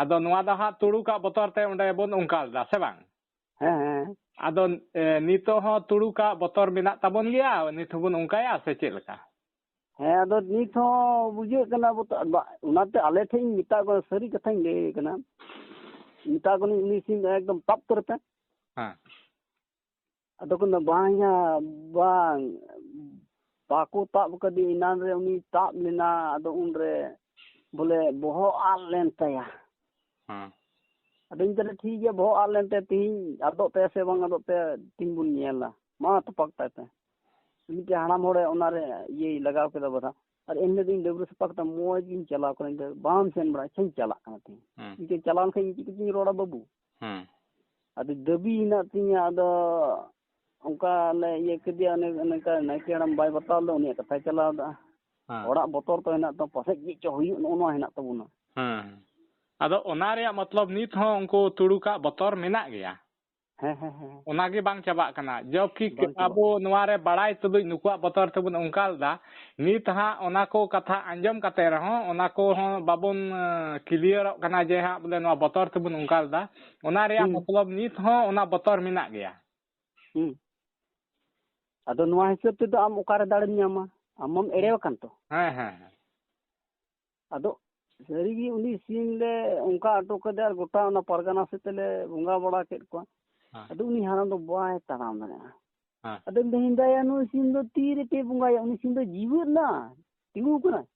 ᱟᱫᱚ ᱱᱚᱣᱟ ᱫᱚ ᱦᱟᱸᱜ ᱛᱩᱲᱩᱠᱟᱜ ᱵᱚᱛᱚᱨ ᱛᱮ ᱚᱸᱰᱮ ᱵᱚᱱ ᱚᱱᱠᱟ ᱞᱮᱫᱟ, ᱥᱮ ᱵᱟᱝ? ᱦᱮᱸ, ᱦᱮᱸ᱾ ᱟᱫᱚ, ᱮ, ᱱᱤᱛᱚᱜ ᱦᱚᱸ ᱛᱩᱲᱩᱠᱟᱜ ᱵᱚᱛᱚᱨ ᱢᱮᱱᱟᱜ ᱛᱟᱵᱚᱱ ᱜᱮᱭᱟ, ᱱᱤᱛ ᱦᱚᱸᱵᱚᱱ ᱚᱱᱠᱟᱭᱟ ᱥᱮ ᱪᱮᱫ ᱞᱮᱠᱟ? ᱦᱮᱸ, ᱟᱫᱚ ᱱᱤᱛ ᱦᱚᱸ ᱵᱩᱡᱷᱟᱹᱜ ᱠᱟᱱᱟ ᱵᱚᱛᱚᱨ, ᱵᱟ-, ᱚᱱᱟᱛᱮ ᱟᱞᱮ ᱴᱷᱮᱱ ᱤᱧ ᱢᱮᱛᱟ ᱠᱚᱣᱟ, ᱥᱟᱹᱨᱤ ᱠᱟᱛᱷᱟᱧ ᱞᱟᱹᱭ ᱠᱟᱱᱟ, ᱢᱮᱛᱟ ᱠᱚ ᱠᱟᱹᱱᱟᱹᱧ, "ᱩᱱᱤ ᱥᱤᱢ ᱮᱠᱫᱚᱢ ᱛᱟᱵ ᱩᱛᱟᱹᱨ ᱯᱮ᱾" ᱦᱮᱸ᱾ ᱟᱫᱚ ᱠᱚ ᱢᱮᱱᱫᱟ, "ᱵᱟᱝᱭᱟ, ᱵᱟᱝ, ᱵᱟᱠᱚ ᱛᱟᱵ ᱠᱟᱫᱮ, ᱮᱱᱟᱱ ᱨᱮ ᱩᱱᱤ ᱛᱟᱵ ᱞᱮᱱᱟ, ᱟᱫᱚ ᱩᱱᱨᱮ ᱵᱚᱞᱮ ᱵᱚᱦᱚᱜ ᱟᱫ ᱞᱮᱱ ᱛᱟᱭᱟ᱾ ᱦᱮᱸ᱾ ᱟᱫᱚᱧ ᱢᱮᱛᱟᱭ ᱠᱟᱱᱟ, ᱴᱷᱤᱠ ᱜᱮᱭᱟ, ᱵᱚᱦᱚᱜ ᱟᱫ ᱞᱮᱱ ᱛᱟᱭᱟ, ᱛᱤᱦᱤᱧ ᱟᱫᱚᱜ ᱛᱟᱭᱟ ᱥᱮ ᱵᱟᱝ ᱟᱫᱚᱜ ᱛᱟᱭᱟ, ᱛᱤᱦᱤᱧ ᱵᱚᱱ ᱧᱮᱞᱟ, ᱢᱟ ᱛᱚᱯᱟᱜ ᱛᱟᱭ ᱯᱮ᱾" ᱢᱤᱫᱴᱮᱱ ᱦᱟᱲᱟᱢ ᱦᱚᱲᱮ ᱚᱱᱟᱨᱮ ᱤᱭᱟᱹᱭ ᱞᱟᱜᱟᱣ ᱠᱮᱫᱟ ᱵᱟᱫᱷᱟ᱾ ᱟᱨ ᱮᱱᱦᱤᱞᱳᱜ ᱫᱚ ᱤᱧ ᱰᱟᱹᱵᱽᱨᱟᱹ ᱥᱟᱯᱷᱟ ᱠᱟᱛᱮ ᱢᱚᱡᱽ ᱜᱤᱧ ᱪᱟᱞᱟᱣ ᱠᱟᱱᱟ, ᱤᱧ ᱫᱚ, "ᱵᱟᱢ ᱥᱮᱱ ᱵᱟᱲᱟᱜᱼᱟ?" "ᱟᱪᱪᱷᱟᱧ ᱪᱟᱞᱟᱜ ᱠᱟᱱᱟ ᱛᱤᱦᱤᱧ᱾" ᱦᱮᱸ᱾ ᱤᱧ ᱪᱟᱞᱟᱣ ᱞᱮᱱᱠᱷᱟᱱ ᱤᱧ ᱪᱮᱫ ᱠᱟᱛᱮᱧ ᱨᱚᱲᱟ ᱵᱟᱹᱵᱩ? ᱦᱮᱸ᱾ ᱟᱫᱚ ᱫᱟᱹᱵᱤ ᱦᱮᱱᱟᱜ ᱛᱤᱧᱟᱹ, ᱟᱫᱚ ᱚᱱᱠᱟ ᱞᱮ ᱤᱭᱟᱹ ᱠᱮᱫᱮᱭᱟ, ᱚᱱᱮ ᱚᱱᱠᱟ ᱱᱟᱭᱠᱮ ᱦᱟᱲᱟᱢ ᱵᱟᱭ ᱵᱟᱛᱟᱣ ᱞᱮᱫᱟ, ᱩᱱᱤᱭᱟᱜ ᱠᱟᱛᱷᱟᱭ ᱪᱟᱞᱟᱣ ᱮᱫᱟ᱾ ᱦᱮᱸ᱾ ᱚᱲᱟᱜ ᱵᱚᱛᱚᱨ ᱛᱚ ᱦᱮᱱᱟᱜ ᱛᱟᱢᱟ, ᱯᱟᱥᱮᱡ ᱪᱮᱫ ᱪᱚ ᱦᱩᱭᱩᱜ, ᱱᱚᱜᱼᱚ ᱱᱚᱣᱟ ᱦᱮᱱᱟᱜ ᱛᱟᱵᱚᱱᱟ᱾ ᱦᱮᱸ᱾ ᱟᱫᱚ ᱚᱱᱟ ᱨᱮᱭᱟᱜ ᱢᱚᱛᱞᱚᱵ ᱱᱤᱛ ᱦᱚᱸ ᱩᱱᱠᱩ ᱛᱩᱲᱩᱠᱟᱜ ᱵᱚᱛᱚᱨ ᱢᱮᱱᱟᱜ ᱜᱮᱭᱟ᱾ ᱦᱮᱸ, ᱦᱮᱸ, ᱦᱮᱸ᱾ ᱚᱱᱟ ᱜᱮ ᱵᱟᱝ ᱪᱟᱵᱟᱜ ᱠᱟᱱᱟ᱾ ᱡᱚᱵᱠᱤ ᱵᱟᱝ ᱪᱟᱵᱟᱜ ᱟᱵᱚ ᱠᱟᱱᱟ᱾ ᱱᱚᱣᱟ ᱨᱮ ᱵᱟᱲᱟᱭ ᱛᱩᱞᱩᱡ ᱱᱩᱠᱩᱣᱟᱜ ᱵᱚᱛᱚᱨ ᱛᱮᱵᱚᱱ ᱚᱱᱠᱟ ᱞᱮᱫᱟ᱾ ᱱᱤᱛ ᱦᱟᱸᱜ ᱚᱱᱟ ᱠᱚ ᱠᱟᱛᱷᱟ ᱟᱸᱡᱚᱢ ᱠᱟᱛᱮ ᱨᱮᱦᱚᱸ ᱚᱱᱟ ᱠᱚᱦᱚᱸ ᱵᱟᱵᱚᱱ, ᱮᱸ, ᱠᱞᱤᱭᱟᱨᱚᱜ ᱠᱟᱱᱟ ᱡᱮ ᱦᱟᱸᱜ ᱵᱚᱞᱮ ᱱᱚᱣᱟ ᱵᱚᱛᱚᱨ ᱛᱮᱵᱚᱱ ᱚᱱᱠᱟ ᱞᱮᱫᱟ᱾ ᱚᱱᱟ ᱨᱮᱭᱟᱜ ᱦᱩᱸ᱾ ᱢᱚᱛᱞᱚᱵ ᱱᱤᱛ ᱦᱚᱸ ᱚᱱᱟ ᱵᱚᱛᱚᱨ ᱢᱮᱱᱟᱜ ᱜᱮᱭᱟ᱾ ᱦᱩᱸ᱾ ᱟᱫᱚ ᱱᱚᱣᱟ ᱦᱤᱥᱟᱹᱵ ᱛᱮᱫᱚ ᱟᱢ ᱚᱠᱟᱨᱮ ᱫᱟᱲᱮᱢ ᱧᱟᱢᱟ? ᱟᱢ ᱢᱟᱢ ᱮᱲᱮ ᱟᱠᱟᱱ ᱛᱚ᱾ ᱦᱮᱸ, ᱦᱮᱸ, ᱦᱮᱸ᱾ ᱟᱫᱚ ᱥᱟᱹᱨᱤᱜᱮ ᱩᱱᱤ ᱥᱤᱢ ᱞᱮ ᱚᱱᱠᱟ ᱦᱚᱴᱚ ᱠᱟᱫᱮᱭᱟ ᱟᱨ ᱜᱚᱴᱟ ᱚᱱᱟ ᱯᱟᱨᱜᱟᱱᱟ ᱥᱮᱫ ᱛᱮᱞᱮ ᱵᱚᱸᱜᱟ ᱵᱟᱲᱟ ᱠᱮᱫ ᱠᱚᱣᱟ᱾ ᱦᱮᱸ᱾ ᱟᱫᱚ ᱩᱱᱤ ᱦᱟᱲᱟᱢ ᱫᱚ ᱵᱟᱭ ᱛᱟᱲᱟᱢ ᱫᱟᱲᱮᱭᱟᱜᱼᱟ᱾ ᱦᱮᱸ᱾ ᱟᱫᱚ ᱢᱮᱱᱫᱟ, ᱱᱩᱭ ᱥᱤᱢ ᱫᱚ ᱛᱤ ᱨᱮᱯᱮ ᱵᱚᱸᱜᱟᱭᱟ? ᱩᱱᱤ ᱥᱤᱢ ᱫᱚ ᱡᱤᱣᱮᱫ ᱱᱟ, ᱛᱤᱸᱜᱩ ᱠᱟᱱᱟᱭ᱾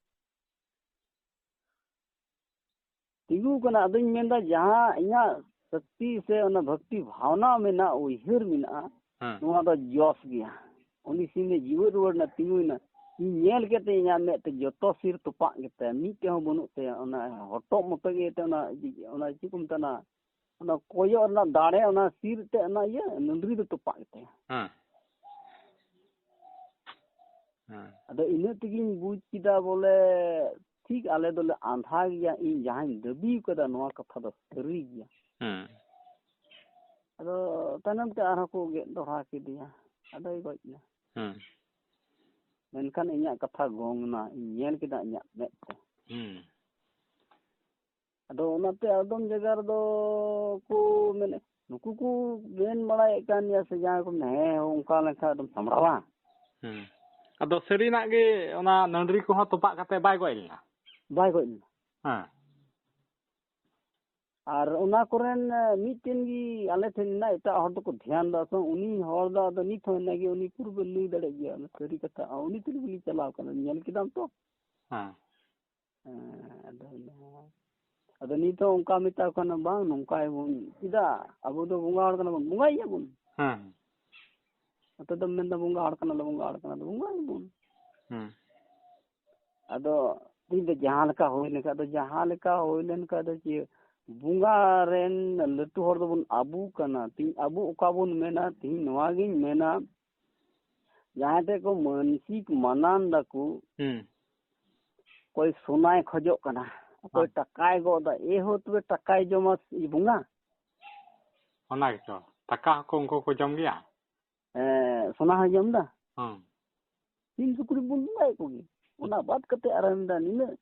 ᱛᱤᱸᱜᱩ ᱠᱟᱱᱟ᱾ ᱟᱫᱚᱧ ᱢᱮᱱᱫᱟ, ᱡᱟᱦᱟᱸ ᱤᱧᱟᱹᱜ ᱥᱚᱠᱛᱤ ᱥᱮ ᱚᱱᱟ ᱵᱷᱚᱠᱛᱤ ᱵᱷᱟᱣᱱᱟ ᱢᱮᱱᱟᱜᱼᱟ, ᱩᱭᱦᱟᱹᱨ ᱢᱮᱱᱟᱜᱼᱟ, ᱦᱮᱸ᱾ ᱱᱚᱣᱟ ᱫᱚ ᱡᱚᱥ ᱜᱮᱭᱟ᱾ ᱩᱱᱤ ᱥᱤᱢ ᱮ ᱡᱤᱣᱮᱫ ᱨᱩᱣᱟᱹᱲ ᱮᱱᱟ, ᱛᱤᱸᱜᱩᱭᱮᱱᱟ᱾ ᱤᱧ ᱧᱮᱞ ᱠᱮᱫ ᱛᱮ ᱤᱧᱟᱹᱜ ᱢᱮᱫ ᱛᱮ ᱡᱚᱛᱚ ᱥᱤᱨ ᱛᱚᱯᱟᱜ ᱜᱮᱛᱟᱭᱟ, ᱢᱤᱫᱴᱮᱡ ᱦᱚᱸ ᱵᱟᱹᱱᱩᱜ ᱛᱟᱭᱟ᱾ ᱚᱱᱟ ᱦᱚᱴᱚᱜ ᱢᱚᱛᱚ ᱜᱮ ᱮᱱᱛᱮ ᱚᱱᱟ, ᱚᱱᱟ ᱪᱮᱫ ᱠᱚ ᱢᱮᱛᱟᱜᱼᱟ, ᱚᱱᱟ ᱠᱚᱭᱚᱜ ᱨᱮᱱᱟᱜ ᱫᱟᱲᱮ, ᱚᱱᱟ ᱥᱤᱨ ᱛᱮ ᱚᱱᱟ ᱤᱭᱟᱹ ᱱᱟᱹᱰᱨᱤ ᱫᱚ ᱛᱚᱯᱟᱜ ᱜᱮᱛᱟᱭᱟ᱾ ᱦᱮᱸ᱾ ᱦᱮᱸ᱾ ᱟᱫᱚ ᱤᱱᱟᱹᱜ ᱛᱮᱜᱤᱧ ᱵᱩᱡᱽ ᱠᱮᱫᱟ ᱵᱚᱞᱮ ᱴᱷᱤᱠ ᱟᱞᱮ ᱫᱚᱞᱮ ᱟᱸᱫᱷᱟ ᱜᱮᱭᱟ, ᱤᱧ ᱡᱟᱦᱟᱸᱧ ᱫᱟᱹᱵᱤ ᱠᱟᱫᱟ ᱱᱚᱣᱟ ᱠᱟᱛᱷᱟ ᱫᱚ ᱥᱟᱹᱨᱤ ᱜᱮᱭᱟ᱾ ᱦᱮᱸ᱾ ᱟᱫᱚ ᱛᱟᱭᱱᱚᱢ ᱛᱮ ᱟᱨᱦᱚᱸ ᱠᱚ ᱜᱮᱫ ᱫᱚᱦᱲᱟ ᱠᱮᱫᱮᱭᱟ, ᱟᱫᱚᱭ ᱜᱚᱡ ᱮᱱᱟ᱾ ᱦᱮᱸ᱾ ᱢᱮᱱᱠᱷᱟᱱ ᱤᱧᱟᱹᱜ ᱠᱟᱛᱷᱟ ᱜᱚᱝ ᱮᱱᱟ, ᱤᱧ ᱧᱮᱞ ᱠᱮᱫᱟ ᱤᱧᱟᱹᱜ ᱢᱮᱫ ᱛᱮ᱾ ᱦᱮᱸ᱾ ᱟᱫᱚ ᱚᱱᱟᱛᱮ ᱟᱫᱚᱢ ᱡᱟᱭᱜᱟ ᱨᱮᱫᱚ ᱠᱚ ᱢᱮᱱᱮᱫ, ᱱᱩᱠᱩ ᱠᱚ ᱢᱮᱱ ᱵᱟᱲᱟᱭᱮᱫ ᱠᱟᱱ ᱜᱮᱭᱟ ᱥᱮ ᱡᱟᱦᱟᱸᱭ ᱠᱚ ᱢᱮᱱᱟ, ᱦᱮᱸ, ᱚᱱᱠᱟ ᱞᱮᱱᱠᱷᱟᱱ ᱟᱫᱚᱢ ᱥᱟᱢᱵᱲᱟᱣᱟ᱾ ᱦᱮᱸ᱾ ᱟᱫᱚ ᱥᱟᱹᱨᱤᱱᱟᱜ ᱜᱮ ᱚᱱᱟ ᱱᱟᱹᱰᱨᱤ ᱠᱚᱦᱚᱸ ᱛᱚᱯᱟᱜ ᱠᱟᱛᱮ ᱵᱟᱭ ᱜᱚᱡ ᱞᱮᱱᱟ? ᱵᱟᱭ ᱜᱚᱡ ᱞᱮᱱᱟ᱾ ᱦᱮᱸ᱾ ᱟᱨ ᱚᱱᱟ ᱠᱚᱨᱮᱱ, ᱮ, ᱢᱤᱫᱴᱮᱱ ᱜᱮ ᱟᱞᱮ ᱴᱷᱮᱱ ᱢᱮᱱᱟᱭ, ᱮᱴᱟᱜ ᱦᱚᱲ ᱫᱚᱠᱚ ᱫᱷᱮᱭᱟᱱ ᱫᱟ ᱥᱮ, ᱩᱱᱤ ᱦᱚᱲ ᱫᱚ ᱟᱫᱚ ᱱᱤᱛ ᱦᱚᱸ ᱦᱮᱱᱟᱜ ᱜᱮᱭᱟ, ᱩᱱᱤ ᱯᱩᱨᱟᱹ ᱞᱟᱹᱭ ᱫᱟᱲᱮᱭᱟᱜ ᱜᱮᱭᱟ ᱚᱱᱟ ᱥᱟᱹᱨᱤ ᱠᱟᱛᱷᱟ᱾ ᱟᱨ ᱩᱱᱤ ᱛᱩᱞᱩᱡ ᱜᱮᱞᱤᱧ ᱪᱟᱞᱟᱣ ᱠᱟᱱᱟ, ᱧᱮᱞ ᱠᱮᱫᱟᱢ ᱛᱚ? ᱦᱮᱸ᱾ ᱦᱮᱸ, ᱟᱫᱚ ᱤᱱᱟᱹ, ᱟᱫᱚ ᱱᱤᱛ ᱦᱚᱸ ᱚᱱᱠᱟ ᱢᱮᱛᱟ ᱠᱚ ᱠᱟᱱᱟ, ᱵᱟᱝ, ᱱᱚᱝᱠᱟᱭᱟᱵᱚᱱ, ᱪᱮᱫᱟᱜ? ᱟᱵᱚ ᱫᱚ ᱵᱚᱸᱜᱟ ᱦᱚᱲ ᱠᱟᱱᱟ ᱵᱚᱱ, ᱵᱚᱸᱜᱟᱭ ᱜᱮᱭᱟ ᱵᱚᱱ᱾ ᱦᱮᱸ᱾ ᱟᱯᱮ ᱫᱚᱢ ᱢᱮᱱᱫᱟ ᱵᱚᱸᱜᱟ ᱦᱚᱲ ᱠᱟᱱᱟᱞᱮ, ᱵᱚᱸᱜᱟ ᱦᱚᱲ ᱠᱟᱱᱟᱞᱮ, ᱵᱚᱸᱜᱟᱭ ᱜᱮᱭᱟ ᱵᱚᱱ᱾ ᱦᱮᱸ᱾ ᱟᱫᱚ ᱛᱤᱦᱤᱧ ᱫᱚ ᱡᱟᱦᱟᱸ ᱞᱮᱠᱟ ᱦᱩᱭ ᱞᱮᱱᱠᱷᱟᱱ ᱫᱚ, ᱡᱟᱦᱟᱸ ᱞᱮᱠᱟ ᱦᱩᱭ ᱞᱮᱱᱠᱷᱟᱱ ᱫᱚ ᱪᱮᱫ, ᱵᱚᱸᱜᱟ ᱨᱮᱱ ᱞᱟᱹᱴᱩ ᱦᱚᱲ ᱫᱚᱵᱚᱱ ᱟᱵᱚ ᱠᱟᱱᱟ᱾ ᱛᱤᱦᱤᱧ ᱟᱵᱚ ᱚᱠᱟ ᱵᱚᱱ ᱢᱮᱱᱟ, ᱛᱤᱦᱤᱧ ᱱᱚᱣᱟ ᱜᱤᱧ ᱢᱮᱱᱟ, ᱡᱟᱦᱟᱸᱭ ᱴᱷᱮᱡ ᱠᱚ ᱢᱟᱹᱱᱥᱤᱠ ᱢᱟᱱᱟᱱ ᱫᱟᱠᱚ, ᱦᱩᱸ᱾ ᱚᱠᱚᱭ ᱥᱚᱱᱟᱭ ᱠᱷᱚᱡᱚᱜ ᱠᱟᱱᱟ, ᱚᱠᱚᱭ ᱦᱮᱸ᱾ ᱴᱟᱠᱟᱭ ᱜᱚᱜ ᱫᱟ, ᱮ ᱦᱳ, ᱛᱚᱵᱮ ᱴᱟᱠᱟᱭ ᱡᱚᱢᱟ ᱵᱚᱸᱜᱟ? ᱚᱱᱟ ᱜᱮᱛᱚ, ᱴᱟᱠᱟ ᱦᱚᱸᱠᱚ ᱩᱱᱠᱩ ᱠᱚ ᱡᱚᱢ ᱜᱮᱭᱟ? ᱦᱮᱸ, ᱥᱚᱱᱟ ᱦᱚᱸᱭ ᱡᱚᱢ ᱫᱟ᱾ ᱦᱩᱸ᱾ ᱥᱤᱢ ᱥᱩᱠᱨᱤ ᱵᱚᱱ ᱵᱚᱸᱜᱟᱭᱮᱫ ᱠᱚᱜᱮ, ᱚᱱᱟ ᱵᱟᱫ ᱠᱟᱛᱮ ᱟᱨᱚ ᱢᱮᱱᱫᱟ, ᱱᱤᱱᱟᱹᱜ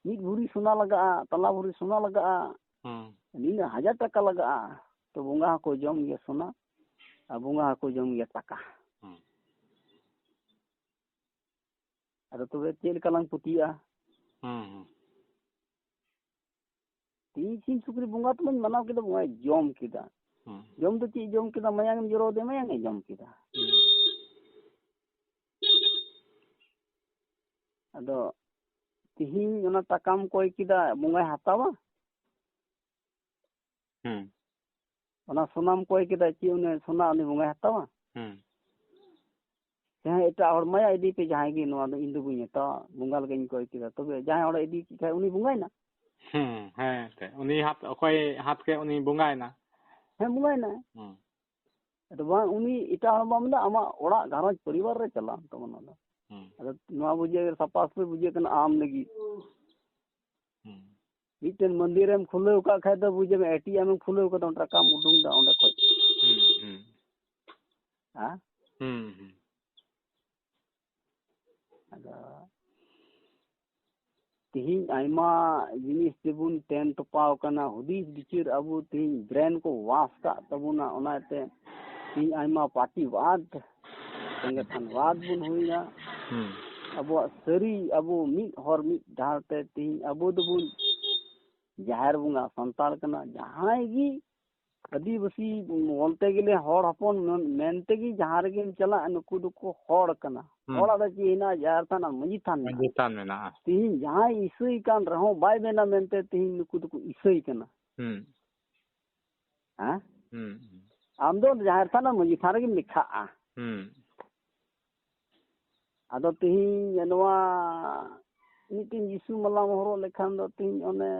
ᱢᱤᱫ ᱵᱷᱩᱨᱤ ᱥᱚᱱᱟ ᱞᱟᱜᱟᱜᱼᱟ, ᱛᱟᱞᱟ ᱵᱷᱩᱨᱤ ᱥᱚᱱᱟ ᱞᱟᱜᱟᱜᱼᱟ, ᱦᱩᱸ᱾ ᱱᱤᱱᱟᱹᱜ ᱦᱟᱡᱟᱨ ᱴᱟᱠᱟ ᱞᱟᱜᱟᱜᱼᱟ, ᱛᱚ ᱵᱚᱸᱜᱟ ᱦᱚᱸᱠᱚ ᱡᱚᱢ ᱜᱮᱭᱟ ᱥᱚᱱᱟ, ᱟᱨ ᱵᱚᱸᱜᱟ ᱦᱚᱸᱠᱚ ᱡᱚᱢ ᱜᱮᱭᱟ ᱴᱟᱠᱟ᱾ ᱦᱩᱸ᱾ ᱟᱫᱚ ᱛᱚᱵᱮ ᱪᱮᱫ ᱞᱮᱠᱟ ᱞᱟᱝ ᱯᱟᱹᱛᱭᱟᱹᱜᱼᱟ? ᱦᱩᱸ, ᱦᱩᱸ᱾ ᱛᱤᱦᱤᱧ ᱥᱤᱢ ᱥᱩᱠᱨᱤ ᱵᱚᱸᱜᱟ ᱛᱮᱢᱟᱧ ᱢᱟᱱᱟᱣ ᱠᱮᱫᱟ, ᱵᱚᱸᱜᱟᱭ ᱡᱚᱢ ᱠᱮᱫᱟ᱾ ᱦᱩᱸ᱾ ᱡᱚᱢ ᱫᱚ ᱪᱮᱫ ᱡᱚᱢ ᱠᱮᱫᱟ? ᱢᱟᱭᱟᱝ ᱮᱢ ᱡᱚᱨᱚ ᱟᱫᱮᱭᱟ, ᱢᱟᱭᱟᱝ ᱮ ᱡᱚᱢ ᱠᱮᱫᱟ᱾ ᱦᱩᱸ᱾ ᱟᱫᱚ ᱛᱤᱦᱤᱧ ᱚᱱᱟ ᱴᱟᱠᱟᱢ ᱠᱚᱭ ᱠᱮᱫᱟ, ᱵᱚᱸᱜᱟᱭ ᱦᱟᱛᱟᱣᱟ? ᱦᱩᱸ᱾ ᱚᱱᱟ ᱥᱚᱱᱟᱢ ᱠᱚᱭ ᱠᱮᱫᱟ, ᱪᱮᱫ ᱩᱱᱤ ᱥᱚᱱᱟ ᱩᱱᱤ ᱵᱚᱸᱜᱟᱭ ᱦᱟᱛᱟᱣᱟ? ᱦᱩᱸ᱾ ᱡᱟᱦᱟᱸᱭ ᱮᱴᱟᱜ ᱦᱚᱲ ᱢᱟᱭᱟ ᱤᱫᱤ ᱯᱮ, ᱡᱟᱦᱟᱸᱭ ᱜᱮ, ᱱᱚᱣᱟ ᱫᱚ ᱤᱧ ᱫᱚ ᱵᱟᱹᱧ ᱦᱟᱛᱟᱣᱟ, ᱵᱚᱸᱜᱟ ᱞᱮᱠᱟᱧ ᱠᱚᱭ ᱠᱮᱫᱟ᱾ ᱛᱚᱵᱮ ᱡᱟᱦᱟᱸᱭ ᱦᱚᱲᱮ ᱤᱫᱤ ᱠᱮᱫ ᱠᱷᱟᱡ ᱩᱱᱤ ᱵᱚᱸᱜᱟᱭᱮᱱᱟ᱾ ᱦᱩᱸ, ᱦᱮᱸ, ᱮᱱᱛᱮ ᱩᱱᱤ ᱦᱟᱛ, ᱚᱠᱚᱭ ᱦᱟᱛ ᱠᱮᱫ ᱩᱱᱤ ᱵᱚᱸᱜᱟᱭᱮᱱᱟ᱾ ᱦᱮᱸ, ᱵᱚᱸᱜᱟᱭᱮᱱᱟ᱾ ᱦᱩᱸ᱾ ᱟᱫᱚ ᱵᱟᱝ, ᱩᱱᱤ ᱮᱴᱟᱜ ᱦᱚᱲ ᱢᱟ ᱢᱮᱱᱫᱟ, ᱟᱢᱟᱜ ᱚᱲᱟᱜ ᱜᱷᱟᱨᱚᱸᱡᱽ ᱯᱚᱨᱤᱵᱟᱨ ᱨᱮ ᱪᱟᱞᱟᱣ ᱛᱟᱢᱟ ᱱᱚᱣᱟ ᱫᱚ᱾ ᱦᱩᱸ᱾ ᱟᱫᱚ ᱱᱚᱣᱟ ᱵᱩᱡᱷᱟᱹᱣ ᱥᱟᱯᱷᱟ ᱥᱟᱹᱯᱷᱤ ᱵᱩᱡᱷᱟᱹᱜ ᱠᱟᱱᱟ ᱟᱢ ᱞᱟᱹᱜᱤᱫ᱾ ᱦᱩᱸ᱾ ᱢᱤᱫᱴᱮᱱ ᱢᱚᱱᱫᱤᱨ ᱮᱢ ᱠᱷᱩᱞᱟᱹᱣ ᱠᱟᱜ ᱠᱷᱟᱡ ᱫᱚ ᱵᱩᱡᱷᱟᱹᱣ ᱢᱮ, ᱮ ᱴᱤ ᱮᱢ ᱮᱢ ᱠᱷᱩᱞᱟᱹᱣ ᱠᱟᱫᱟ, ᱚᱸᱰᱮ ᱴᱟᱠᱟᱢ ᱩᱰᱩᱝ ᱫᱟ ᱚᱸᱰᱮ ᱠᱷᱚᱡ᱾ ᱦᱩᱸ, ᱦᱩᱸ᱾ ᱦᱮᱸ? ᱦᱩᱸ, ᱦᱩᱸ᱾ ᱟᱫᱚ ᱛᱤᱦᱤᱧ ᱟᱭᱢᱟ ᱡᱤᱱᱤᱥ ᱛᱮᱵᱚᱱ ᱛᱮᱱ ᱛᱚᱯᱟᱣ ᱠᱟᱱᱟ, ᱦᱩᱫᱤᱥ ᱵᱤᱪᱟᱹᱨ ᱟᱵᱚ ᱛᱤᱦᱤᱧ ᱵᱨᱮᱱ ᱠᱚ ᱣᱟᱥ ᱠᱟᱜ ᱛᱟᱵᱚᱱᱟ, ᱚᱱᱟᱛᱮ ᱛᱤᱦᱤᱧ ᱟᱭᱢᱟ ᱯᱟᱨᱴᱤ ᱵᱟᱫ, ᱥᱚᱝᱜᱚᱴᱷᱚᱱ ᱵᱟᱫ ᱵᱚᱱ ᱦᱩᱭᱱᱟ᱾ ᱦᱩᱸ᱾ ᱟᱵᱚᱣᱟᱜ ᱥᱟᱹᱨᱤ, ᱟᱵᱚ ᱢᱤᱫ ᱦᱚᱨ ᱢᱤᱫ ᱰᱟᱦᱟᱨ ᱛᱮ ᱛᱤᱦᱤᱧ ᱟᱵᱚ ᱫᱚᱵᱚᱱ ᱡᱟᱦᱮᱨ ᱵᱚᱸᱜᱟ ᱥᱟᱱᱛᱟᱲ ᱠᱟᱱᱟ, ᱡᱟᱦᱟᱸᱭ ᱜᱮ ᱟᱹᱫᱤᱵᱟᱹᱥᱤ ᱵᱚᱞᱛᱮ ᱜᱮᱞᱮ ᱦᱚᱲ ᱦᱚᱯᱚᱱ ᱢᱮᱱ-, ᱢᱮᱱᱛᱮ ᱜᱮ ᱡᱟᱦᱟᱸ ᱨᱮᱜᱮᱢ ᱪᱟᱞᱟᱜ, ᱱᱩᱠᱩ ᱫᱚᱠᱚ ᱦᱚᱲ ᱠᱟᱱᱟ᱾ ᱦᱩᱸ᱾ ᱦᱚᱲᱟᱜ ᱫᱚ ᱪᱮᱫ ᱦᱮᱱᱟᱜᱼᱟ? ᱡᱟᱦᱮᱨ ᱛᱷᱟᱱ ᱟᱨ ᱢᱟᱹᱡᱷᱤ ᱛᱷᱟᱱ ᱢᱮᱱᱟᱜᱼᱟ᱾ ᱢᱟᱹᱡᱷᱤ ᱛᱷᱟᱱ ᱢᱮᱱᱟᱜᱼᱟ᱾ ᱛᱤᱦᱤᱧ ᱡᱟᱦᱟᱸᱭ ᱤᱥᱟᱹᱭ ᱠᱟᱱ ᱨᱮᱦᱚᱸ ᱵᱟᱭ ᱢᱮᱱᱟ ᱢᱮᱱᱛᱮ ᱛᱤᱦᱤᱧ ᱱᱩᱠᱩ ᱫᱚᱠᱚ ᱤᱥᱟᱹᱭ ᱠᱟᱱᱟ᱾ ᱦᱩᱸ᱾ ᱦᱮᱸ? ᱦᱩᱸ, ᱦᱩᱸ᱾ ᱟᱢ ᱫᱚ ᱡᱟᱦᱮᱨ ᱛᱷᱟᱱ ᱟᱨ ᱢᱟᱹᱡᱷᱤ ᱛᱷᱟᱱ ᱨᱮᱜᱮᱢ ᱞᱮᱠᱷᱟᱜᱼᱟ᱾ ᱦᱩᱸ᱾ ᱟᱫᱚ ᱛᱤᱦᱤᱧ ᱱᱚᱣᱟ ᱢᱤᱫᱴᱮᱱ ᱡᱤᱥᱩ ᱢᱟᱞᱟᱢ ᱦᱚᱨᱚᱜ ᱞᱮᱠᱷᱟᱱ ᱫᱚ ᱛᱤᱦᱤᱧ ᱚᱱᱮ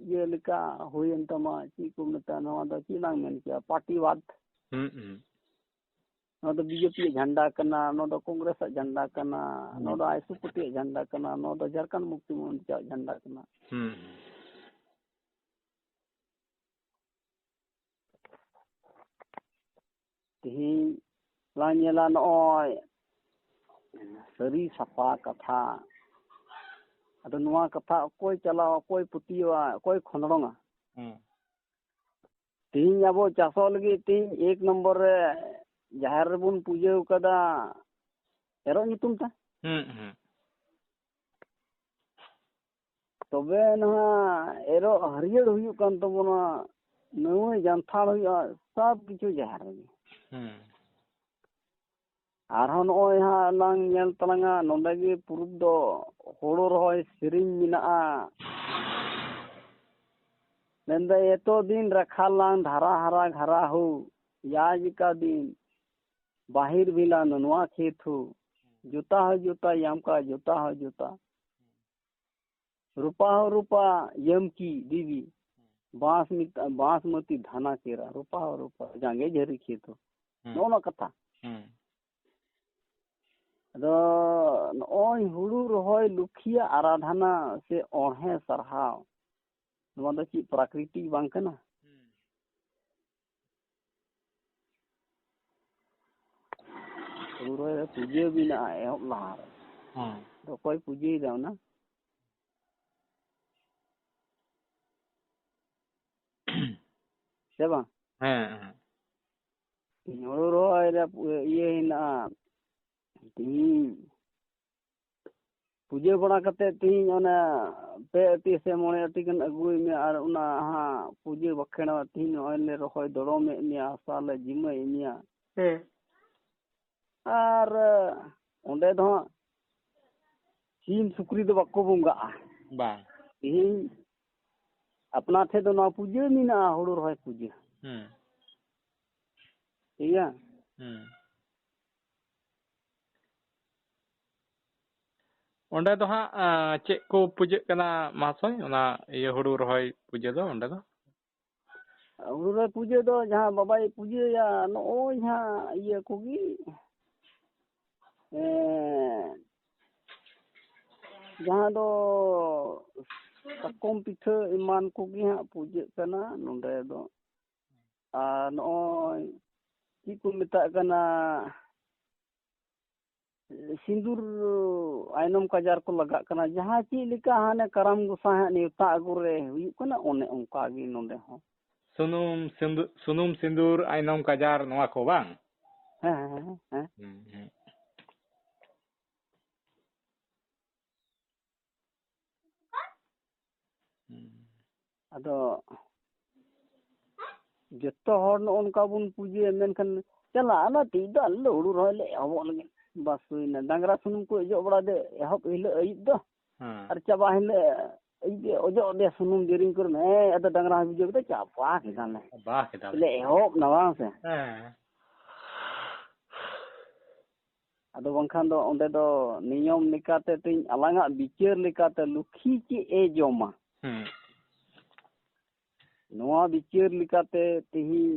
ᱤᱭᱟᱹ ᱞᱮᱠᱟ ᱦᱩᱭᱮᱱ ᱛᱟᱢᱟ, ᱪᱮᱫ ᱠᱚ ᱢᱮᱛᱟᱜᱼᱟ, ᱱᱚᱣᱟ ᱫᱚ ᱪᱮᱫ ᱞᱟᱝ ᱢᱮᱱ ᱠᱮᱭᱟ, ᱯᱟᱨᱴᱤᱵᱟᱫ᱾ ᱦᱩᱸ, ᱦᱩᱸ᱾ ᱱᱚᱣᱟ ᱫᱚ ᱵᱤ ᱡᱮ ᱯᱤ ᱭᱟᱜ ᱡᱷᱟᱱᱰᱟ ᱠᱟᱱᱟ, ᱱᱚᱣᱟ ᱫᱚ ᱠᱚᱝᱜᱨᱮᱥ ᱟᱜ ᱡᱷᱟᱱᱰᱟ ᱠᱟᱱᱟ, ᱦᱩᱸ᱾ ᱱᱚᱣᱟ ᱫᱚ ᱟᱭ ᱮᱥ ᱯᱤ ᱯᱟᱨᱴᱤ ᱭᱟᱜ ᱡᱷᱟᱱᱰᱟ ᱠᱟᱱᱟ, ᱱᱚᱣᱟ ᱫᱚ ᱡᱷᱟᱲᱠᱷᱚᱸᱰ ᱢᱩᱠᱛᱤ ᱢᱚᱨᱪᱟ ᱟᱜ ᱡᱷᱟᱱᱰᱟ ᱠᱟᱱᱟ᱾ ᱦᱩᱸ, ᱦᱩᱸ᱾ ᱛᱮᱦᱮᱧ ᱞᱟᱝ ᱧᱮᱞᱟ ᱱᱚᱜᱼᱚᱭ ᱥᱟᱹᱨᱤ ᱥᱟᱯᱷᱟ ᱠᱟᱛᱷᱟ᱾ ᱟᱫᱚ ᱱᱚᱣᱟ ᱠᱟᱛᱷᱟ ᱚᱠᱚᱭ ᱪᱟᱞᱟᱣᱟ, ᱚᱠᱚᱭ ᱯᱟᱹᱛᱭᱟᱹᱣᱟ, ᱚᱠᱚᱭ ᱠᱷᱚᱸᱫᱽᱨᱚᱝᱟ? ᱦᱩᱸ᱾ ᱛᱮᱦᱮᱧ ᱟᱵᱚ ᱪᱟᱥᱚᱜ ᱞᱟᱹᱜᱤᱫ ᱛᱮᱦᱮᱧ ᱮᱠ ᱱᱚᱢᱵᱚᱨ ᱨᱮ ᱡᱟᱦᱮᱨ ᱨᱮᱵᱚᱱ ᱯᱩᱡᱟᱹ ᱟᱠᱟᱫᱟ ᱮᱨᱚᱜ ᱧᱩᱛᱩᱢ ᱛᱮ᱾ ᱦᱩᱸ, ᱦᱩᱸ᱾ ᱛᱚᱵᱮ ᱱᱟᱦᱟᱜ ᱮᱨᱚᱜ ᱦᱟᱹᱨᱭᱟᱹᱲ ᱦᱩᱭᱩᱜ ᱠᱟᱱ ᱛᱟᱵᱚᱱᱟ, ᱱᱟᱹᱣᱟᱹᱭ ᱡᱟᱱᱛᱷᱟᱲ ᱦᱩᱭᱩᱜᱼᱟ, ᱥᱟᱵ ᱠᱤᱪᱷᱩ ᱡᱟᱦᱮᱨ ᱨᱮᱜᱮ᱾ ᱦᱩᱸ᱾ ᱟᱨᱦᱚᱸ ᱱᱚᱜᱼᱚᱭ ᱦᱟᱸᱜ ᱞᱟᱝ ᱧᱮᱞ ᱛᱟᱞᱟᱝᱟ, ᱱᱚᱰᱮ ᱜᱮ ᱯᱩᱨᱩᱵ ᱫᱚ ᱦᱳᱲᱳ ᱨᱚᱦᱚᱭ ᱥᱮᱨᱮᱧ ᱢᱮᱱᱟᱜᱼᱟ᱾ ᱢᱮᱱᱫᱟ, ᱮᱛᱚ ᱫᱤᱱ ᱨᱟᱠᱷᱟ ᱞᱟᱝ ᱫᱷᱟᱨᱟ ᱦᱟᱨᱟ ᱜᱷᱟᱨᱟ ᱦᱳ, ᱭᱟᱡ ᱠᱟ ᱫᱤᱱ᱾ ᱵᱟᱦᱤᱨ ᱵᱷᱤᱞᱟ ᱱᱚᱣᱟ ᱠᱷᱮᱛ ᱦᱚ, ᱡᱩᱛᱟ ᱦᱚ ᱡᱩᱛᱟ ᱭᱟᱢ ᱠᱟ, ᱡᱩᱛᱟ ᱦᱚ ᱡᱩᱛᱟ᱾ ᱨᱩᱯᱟ ᱦᱚ ᱨᱩᱯᱟ ᱭᱟᱢ ᱠᱤ ᱫᱤᱵᱤ, ᱵᱟᱸᱥ ᱢᱤᱛᱟ-, ᱵᱟᱸᱥᱢᱚᱛᱤ ᱫᱷᱟᱱᱟ ᱠᱮᱨᱟ, ᱨᱩᱯᱟ ᱦᱚ ᱨᱩᱯᱟ, ᱡᱟᱸᱜᱮ ᱡᱷᱟᱹᱨᱤ ᱠᱷᱮᱛ ᱦᱚ᱾ ᱦᱩᱸ᱾ ᱱᱚᱜᱼᱚ ᱱᱚᱣᱟ ᱠᱟᱛᱷᱟ᱾ ᱦᱩᱸ᱾ ᱟᱫᱚ ᱱᱚᱜᱼᱚᱭ ᱦᱩᱲᱩ ᱨᱚᱦᱚᱭ ᱞᱩᱠᱷᱤᱭᱟᱜ ᱟᱨᱟᱫᱷᱟᱱᱟ ᱥᱮ ᱚᱬᱦᱮ ᱥᱟᱨᱦᱟᱣ, ᱱᱚᱣᱟ ᱫᱚ ᱪᱮᱫ ᱯᱨᱟᱠᱨᱤᱛᱤᱠ ᱵᱟᱝ ᱠᱟᱱᱟ? ᱦᱩᱸ᱾ ᱦᱩᱲᱩ ᱨᱚᱦᱚᱭ ᱨᱮ ᱯᱩᱡᱟᱹ ᱢᱮᱱᱟᱜᱼᱟ ᱮᱦᱚᱵ ᱞᱟᱦᱟ ᱨᱮ᱾ ᱦᱮᱸ᱾ ᱟᱫᱚ ᱚᱠᱚᱭ ᱯᱩᱡᱟᱹᱭᱮᱫᱟ ᱚᱱᱟ? ᱥᱮ ᱵᱟᱝ? ᱦᱮᱸ, ᱦᱮᱸ᱾ ᱦᱩᱲᱩ ᱨᱚᱦᱚᱭ ᱨᱮ ᱯᱩ-, ᱤᱭᱟᱹ ᱦᱮᱱᱟᱜᱼᱟ᱾ ᱛᱤᱦᱤᱧ ᱯᱩᱡᱟᱹ ᱵᱟᱲᱟ ᱠᱟᱛᱮ ᱛᱤᱦᱤᱧ ᱚᱱᱟ ᱯᱮ ᱟᱹᱴᱤ ᱥᱮ ᱢᱚᱬᱮ ᱟᱹᱴᱤ ᱜᱟᱱ ᱟᱹᱜᱩᱭ ᱢᱮ, ᱟᱨ ᱚᱱᱟ ᱦᱟᱸᱜ ᱯᱩᱡᱟᱹ ᱵᱟᱠᱷᱮᱲ ᱛᱤᱦᱤᱧ ᱱᱚᱜᱼᱚᱭ ᱞᱮ ᱨᱚᱦᱚᱭ ᱫᱚᱲᱚᱢᱮᱫ ᱢᱮᱭᱟ, ᱦᱟᱥᱟ ᱞᱮ ᱡᱤᱢᱟᱹᱭᱮᱫ ᱢᱮᱭᱟ᱾ ᱦᱮᱸ᱾ ᱟᱨ ᱚᱸᱰᱮ ᱫᱚ ᱦᱟᱸᱜ ᱥᱤᱢ ᱥᱩᱠᱨᱤ ᱫᱚ ᱵᱟᱠᱚ ᱵᱚᱸᱜᱟᱜᱼᱟ᱾ ᱵᱟᱝ᱾ ᱛᱤᱦᱤᱧ ᱟᱯᱱᱟᱨ ᱴᱷᱮᱡ ᱫᱚ ᱱᱚᱣᱟ ᱯᱩᱡᱟᱹ ᱢᱮᱱᱟᱜᱼᱟ, ᱦᱩᱲᱩ ᱨᱚᱦᱚᱭ ᱯᱩᱡᱟᱹ᱾ ᱦᱩᱸ᱾ ᱴᱷᱤᱠ ᱜᱮᱭᱟ? ᱦᱩᱸ᱾ ᱚᱸᱰᱮ ᱫᱚ ᱦᱟᱸᱜ, ᱟᱸ, ᱪᱮᱫ ᱠᱚ ᱯᱩᱡᱟᱹᱜ ᱠᱟᱱᱟ ᱢᱟᱦᱟᱥᱚᱭ? ᱚᱱᱟ ᱤᱭᱟᱹ ᱦᱩᱲᱩ ᱨᱚᱦᱚᱭ ᱯᱩᱡᱟᱹ ᱫᱚ ᱚᱸᱰᱮ ᱫᱚ? ᱦᱩᱲᱩ ᱨᱚᱦᱚᱭ ᱯᱩᱡᱟᱹ ᱫᱚ ᱡᱟᱦᱟᱸ ᱵᱟᱵᱟᱭ ᱯᱩᱡᱟᱹᱭᱟ, ᱱᱚᱜᱼᱚᱭ ᱦᱟᱸᱜ ᱤᱭᱟᱹ ᱠᱚᱜᱮ, ᱮᱸ, ᱡᱟᱦᱟᱸ ᱫᱚ ᱥᱟᱠᱚᱢ ᱯᱤᱴᱷᱟᱹ ᱮᱢᱟᱱ ᱠᱚᱜᱮ ᱦᱟᱸᱜ ᱯᱩᱡᱟᱹᱜ ᱠᱟᱱᱟ ᱱᱚᱰᱮ ᱫᱚ᱾ ᱟᱨ ᱱᱚᱜᱼᱚᱭ ᱪᱮᱫ ᱠᱚ ᱢᱮᱛᱟᱜ ᱠᱟᱱᱟ, ᱥᱤᱸᱫᱩᱨ ᱟᱭᱱᱚᱢ ᱠᱟᱡᱟᱨ ᱠᱚ ᱞᱟᱜᱟᱜ ᱠᱟᱱᱟ, ᱡᱟᱦᱟᱸ ᱪᱮᱫ ᱞᱮᱠᱟ ᱦᱟᱱᱮ ᱠᱟᱨᱟᱢ ᱜᱚᱸᱥᱟᱭ ᱦᱟᱸᱜ ᱱᱮᱣᱛᱟ ᱟᱹᱜᱩ ᱨᱮ ᱦᱩᱭᱩᱜ ᱠᱟᱱᱟ, ᱚᱱᱮ ᱚᱱᱠᱟ ᱜᱮ ᱱᱚᱰᱮ ᱦᱚᱸ᱾ ᱥᱩᱱᱩᱢ ᱥᱤᱸᱫᱩ-, ᱥᱩᱱᱩᱢ ᱥᱤᱸᱫᱩᱨ ᱟᱭᱱᱚᱢ ᱠᱟᱡᱟᱨ ᱱᱚᱣᱟ ᱠᱚ ᱵᱟᱝ? ᱦᱮᱸ, ᱦᱮᱸ, ᱦᱮᱸ, ᱦᱮᱸ᱾ ᱦᱩᱸ, ᱦᱩᱸ᱾ ᱦᱩᱸ᱾ ᱟᱫᱚ ᱡᱚᱛᱚ ᱦᱚᱲ ᱱᱚᱜᱼᱚ ᱱᱚᱝᱠᱟ ᱵᱚᱱ ᱯᱩᱡᱟᱹᱭᱟ, ᱢᱮᱱᱠᱷᱟᱱ ᱪᱟᱞᱟᱜ ᱟᱞᱮ ᱛᱤᱥ ᱫᱚ ᱟᱞᱮ ᱫᱚ ᱦᱩᱲᱩ ᱨᱚᱦᱚᱭ ᱞᱮ ᱮᱦᱚᱵᱚᱜ ᱞᱟᱹᱜᱤᱫ᱾ ᱵᱟᱥ ᱦᱩᱭᱱᱟ᱾ ᱰᱟᱝᱨᱟ ᱥᱩᱱᱩᱢ ᱠᱚ ᱚᱡᱚᱜ ᱵᱟᱲᱟ ᱫᱮ ᱮᱦᱚᱵ ᱦᱤᱞᱳᱜ ᱟᱹᱭᱩᱵ ᱫᱚ᱾ ᱦᱮᱸ᱾ ᱟᱨ ᱪᱟᱵᱟ ᱦᱤᱞᱳᱜ ᱟᱹᱭᱩᱵ ᱜᱮ ᱚᱡᱚᱜ ᱫᱮ ᱥᱩᱱᱩᱢ ᱫᱮᱨᱮᱧ ᱠᱚᱨᱮ, ᱦᱮᱸ, ᱟᱫᱚ ᱰᱟᱝᱨᱟ ᱦᱚᱸ ᱵᱩᱡᱷᱟᱹᱣ ᱠᱮᱫᱟ, ᱪᱟᱵᱟ ᱠᱮᱫᱟᱞᱮ᱾ ᱪᱟᱵᱟ ᱠᱮᱫᱟᱞᱮ᱾ ᱞᱮ ᱮᱦᱚᱵ ᱱᱟ ᱵᱟᱝ ᱥᱮ? ᱦᱮᱸ᱾ ᱟᱫᱚ ᱵᱟᱝᱠᱷᱟᱱ ᱫᱚ ᱚᱸᱰᱮ ᱫᱚ ᱱᱤᱭᱚᱢ ᱞᱮᱠᱟᱛᱮ ᱛᱤᱧ, ᱟᱞᱟᱝᱟᱜ ᱵᱤᱪᱟᱹᱨ ᱞᱮᱠᱟᱛᱮ ᱞᱩᱠᱷᱤ ᱪᱮᱫ ᱮ ᱡᱚᱢᱟ? ᱦᱩᱸ᱾ ᱱᱚᱣᱟ ᱵᱤᱪᱟᱹᱨ ᱞᱮᱠᱟᱛᱮ ᱛᱤᱦᱤᱧ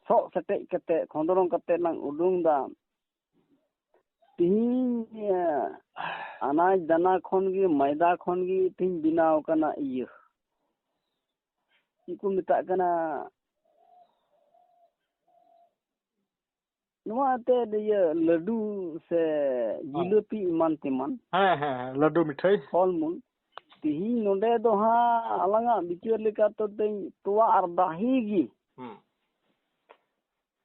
ᱥᱚᱜ ᱥᱮᱴᱮᱡ ᱠᱟᱛᱮ, ᱠᱷᱚᱸᱫᱽᱨᱚᱝ ᱠᱟᱛᱮ ᱞᱟᱝ ᱩᱰᱩᱝ ᱫᱟ᱾ ᱛᱤᱦᱤᱧ, ᱮ, ᱟᱱᱟᱡ ᱫᱟᱱᱟ ᱠᱷᱚᱱ ᱜᱮ, ᱢᱚᱭᱫᱟ ᱠᱷᱚᱱ ᱜᱮ ᱛᱤᱦᱤᱧ ᱵᱮᱱᱟᱣ ᱠᱟᱱᱟ ᱤᱭᱟᱹ, ᱪᱮᱫ ᱠᱚ ᱢᱮᱛᱟᱜ ᱠᱟᱱᱟ, ᱱᱚᱣᱟ ᱮᱱᱛᱮᱫ ᱤᱭᱟᱹ ᱞᱟᱹᱰᱩ ᱥᱮ ᱦᱮᱸ᱾ ᱡᱤᱞᱟᱹᱯᱤ ᱮᱢᱟᱱ ᱛᱮᱢᱟᱱ᱾ ᱦᱮᱸ, ᱦᱮᱸ, ᱦᱮᱸ, ᱞᱟᱹᱰᱩ ᱢᱤᱴᱷᱟᱹᱭ᱾ ᱯᱷᱚᱞ ᱢᱩᱞ᱾ ᱛᱤᱦᱤᱧ ᱱᱚᱰᱮ ᱫᱚ ᱦᱟᱸᱜ ᱟᱞᱟᱝᱟᱜ ᱵᱤᱪᱟᱹᱨ ᱞᱮᱠᱟ ᱛᱮᱫᱚ ᱛᱚᱣᱟ ᱟᱨ ᱫᱟᱦᱮ ᱜᱮ᱾ ᱦᱩᱸ᱾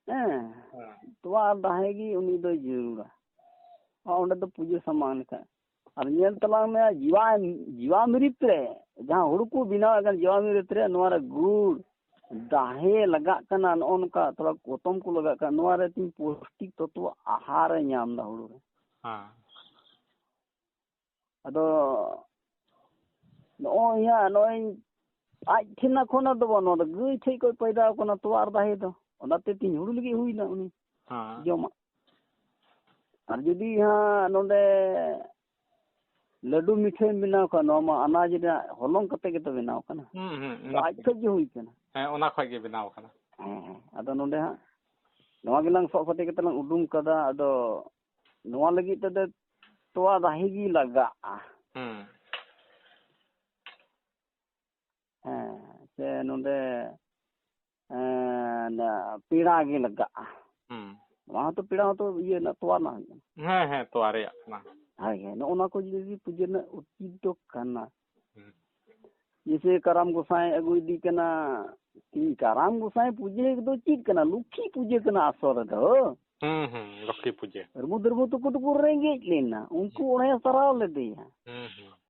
ᱦᱮᱸ᱾ ᱦᱮᱸ᱾ ᱛᱚᱣᱟ ᱟᱨ ᱫᱟᱦᱮ ᱜᱮ ᱩᱱᱤ ᱫᱚᱭ ᱡᱟᱹᱨᱩᱲᱟ᱾ ᱟᱨ ᱚᱸᱰᱮ ᱫᱚ ᱯᱩᱡᱟᱹ ᱥᱟᱢᱟᱱ ᱞᱮᱠᱟ᱾ ᱟᱨ ᱧᱮᱞ ᱛᱟᱞᱟᱝ ᱢᱮ, ᱡᱤᱣᱟ, ᱡᱤᱣᱟᱢᱨᱤᱛ ᱨᱮ, ᱡᱟᱦᱟᱸ ᱦᱩᱲᱩ ᱠᱚ ᱵᱮᱱᱟᱣᱮᱫ ᱠᱟᱱ ᱡᱤᱣᱟᱢᱨᱤᱛ ᱨᱮ, ᱱᱚᱣᱟ ᱨᱮ ᱜᱩᱲ, ᱫᱟᱦᱮ ᱞᱟᱜᱟᱜ ᱠᱟᱱᱟ, ᱱᱚᱜᱼᱚ ᱱᱚᱝᱠᱟ ᱛᱷᱚᱲᱟ ᱜᱚᱛᱚᱢ ᱠᱚ ᱞᱟᱜᱟᱜ ᱠᱟᱱᱟ, ᱱᱚᱣᱟ ᱨᱮ ᱛᱤᱧ ᱯᱳᱥᱴᱤᱠ ᱛᱚᱛᱣᱚ ᱟᱦᱟᱨᱮ ᱧᱟᱢ ᱮᱫᱟ ᱦᱩᱲᱩ ᱨᱮ᱾ ᱦᱮᱸ᱾ ᱟᱫᱚ ᱱᱚᱜᱼᱚᱭ ᱦᱟᱸᱜ, ᱱᱚᱜᱼᱚᱭ ᱟᱡ ᱴᱷᱮᱱ ᱠᱷᱚᱱᱟᱜ ᱫᱚ ᱵᱟᱝ, ᱱᱚᱣᱟ ᱫᱚ ᱜᱟᱹᱭ ᱴᱷᱮᱡ ᱠᱷᱚᱡ ᱯᱟᱭᱫᱟ ᱠᱟᱱᱟ ᱛᱚᱣᱟ ᱟᱨ ᱫᱟᱦᱮ ᱫᱚ᱾ ᱚᱱᱟᱛᱮ ᱛᱤᱧ ᱦᱩᱲᱩ ᱞᱟᱹᱜᱤᱫ ᱦᱩᱭᱱᱟ ᱩᱱᱤ ᱦᱮᱸ᱾ ᱡᱚᱢᱟᱜ᱾ ᱟᱨ ᱡᱩᱫᱤ ᱦᱟᱸᱜ ᱱᱚᱰᱮ ᱞᱟᱹᱰᱩ ᱢᱤᱴᱷᱟᱹᱭ ᱵᱮᱱᱟᱣ ᱠᱷᱟᱱ, ᱱᱚᱣᱟ ᱢᱟ ᱟᱱᱟᱡᱽ ᱨᱮᱱᱟᱜ ᱦᱚᱞᱚᱝ ᱠᱟᱛᱮ ᱜᱮᱛᱚ ᱵᱮᱱᱟᱣ ᱠᱟᱱᱟ᱾ ᱦᱩᱸ, ᱦᱩᱸ, ᱟᱫᱚ ᱚᱱᱟ ᱟᱡ ᱠᱷᱚᱡ ᱜᱮ ᱦᱩᱭ ᱠᱟᱱᱟ᱾ ᱦᱮᱸ, ᱚᱱᱟ ᱠᱷᱚᱡ ᱜᱮ ᱵᱮᱱᱟᱣ ᱠᱟᱱᱟ᱾ ᱦᱮᱸ, ᱦᱮᱸ᱾ ᱟᱫᱚ ᱱᱚᱰᱮ ᱦᱟᱸᱜ ᱱᱚᱣᱟ ᱜᱮᱞᱟᱝ ᱥᱚᱜ ᱥᱟᱰᱮ ᱠᱟᱛᱮ ᱞᱟᱝ ᱩᱰᱩᱝ ᱠᱟᱫᱟ᱾ ᱟᱫᱚ ᱱᱚᱣᱟ ᱞᱟᱹᱜᱤᱫ ᱛᱮᱫᱚ ᱛᱚᱣᱟ ᱫᱟᱦᱮ ᱜᱮ ᱞᱟᱜᱟᱜᱼᱟ᱾ ᱦᱩᱸ᱾ ᱦᱮᱸ, ᱥᱮ ᱱᱚᱰᱮ, ᱮᱸ, ᱯᱮᱲᱟ ᱜᱮ ᱞᱟᱜᱟᱜᱼᱟ᱾ ᱦᱩᱸ᱾ ᱱᱚᱣᱟ ᱦᱚᱸᱛᱚ ᱯᱮᱲᱟ ᱦᱚᱸᱛᱚ ᱤᱭᱟᱹ ᱨᱮᱱᱟᱜ, ᱛᱚᱣᱟ ᱨᱮᱱᱟᱜ ᱦᱩᱭᱩᱜ ᱠᱟᱱᱟ᱾ ᱦᱮᱸ, ᱦᱮᱸ, ᱛᱚᱣᱟ ᱨᱮᱭᱟᱜ ᱠᱟᱱᱟ᱾ ᱦᱳᱭ, ᱦᱳᱭ, ᱱᱚᱜᱼᱚ ᱱᱚᱣᱟ ᱠᱚ ᱡᱩᱫᱤ ᱯᱩᱡᱟᱹ ᱨᱮᱱᱟᱜ ᱩᱪᱤᱛ ᱫᱚ ᱠᱟᱱᱟ᱾ ᱦᱩᱸ᱾ ᱡᱮᱭᱥᱮ ᱠᱟᱨᱟᱢ ᱜᱚᱸᱥᱟᱭ ᱟᱹᱜᱩ ᱤᱫᱤ ᱠᱟᱱᱟ, ᱠᱟᱨᱟᱢ ᱜᱚᱸᱥᱟᱭ ᱯᱩᱡᱟᱹ ᱫᱚ ᱪᱮᱫ ᱠᱟᱱᱟ? ᱞᱚᱠᱠᱷᱤ ᱯᱩᱡᱟᱹ ᱠᱟᱱᱟ ᱟᱥᱚᱞ ᱨᱮᱫᱚ᱾ ᱦᱩᱸ, ᱦᱩᱸ, ᱞᱚᱠᱠᱷᱤ ᱯᱩᱡᱟᱹ᱾ ᱨᱩᱢᱩ ᱫᱩᱨᱢᱩ ᱛᱟᱠᱚ ᱫᱚᱠᱚ ᱨᱮᱸᱜᱮᱡ ᱞᱮᱱᱟ, ᱩᱱᱠᱩ ᱦᱩᱸ᱾ ᱚᱬᱦᱮ ᱥᱟᱨᱟᱣ ᱞᱮᱫᱮᱭᱟ᱾ ᱦᱩᱸ, ᱦᱩᱸ᱾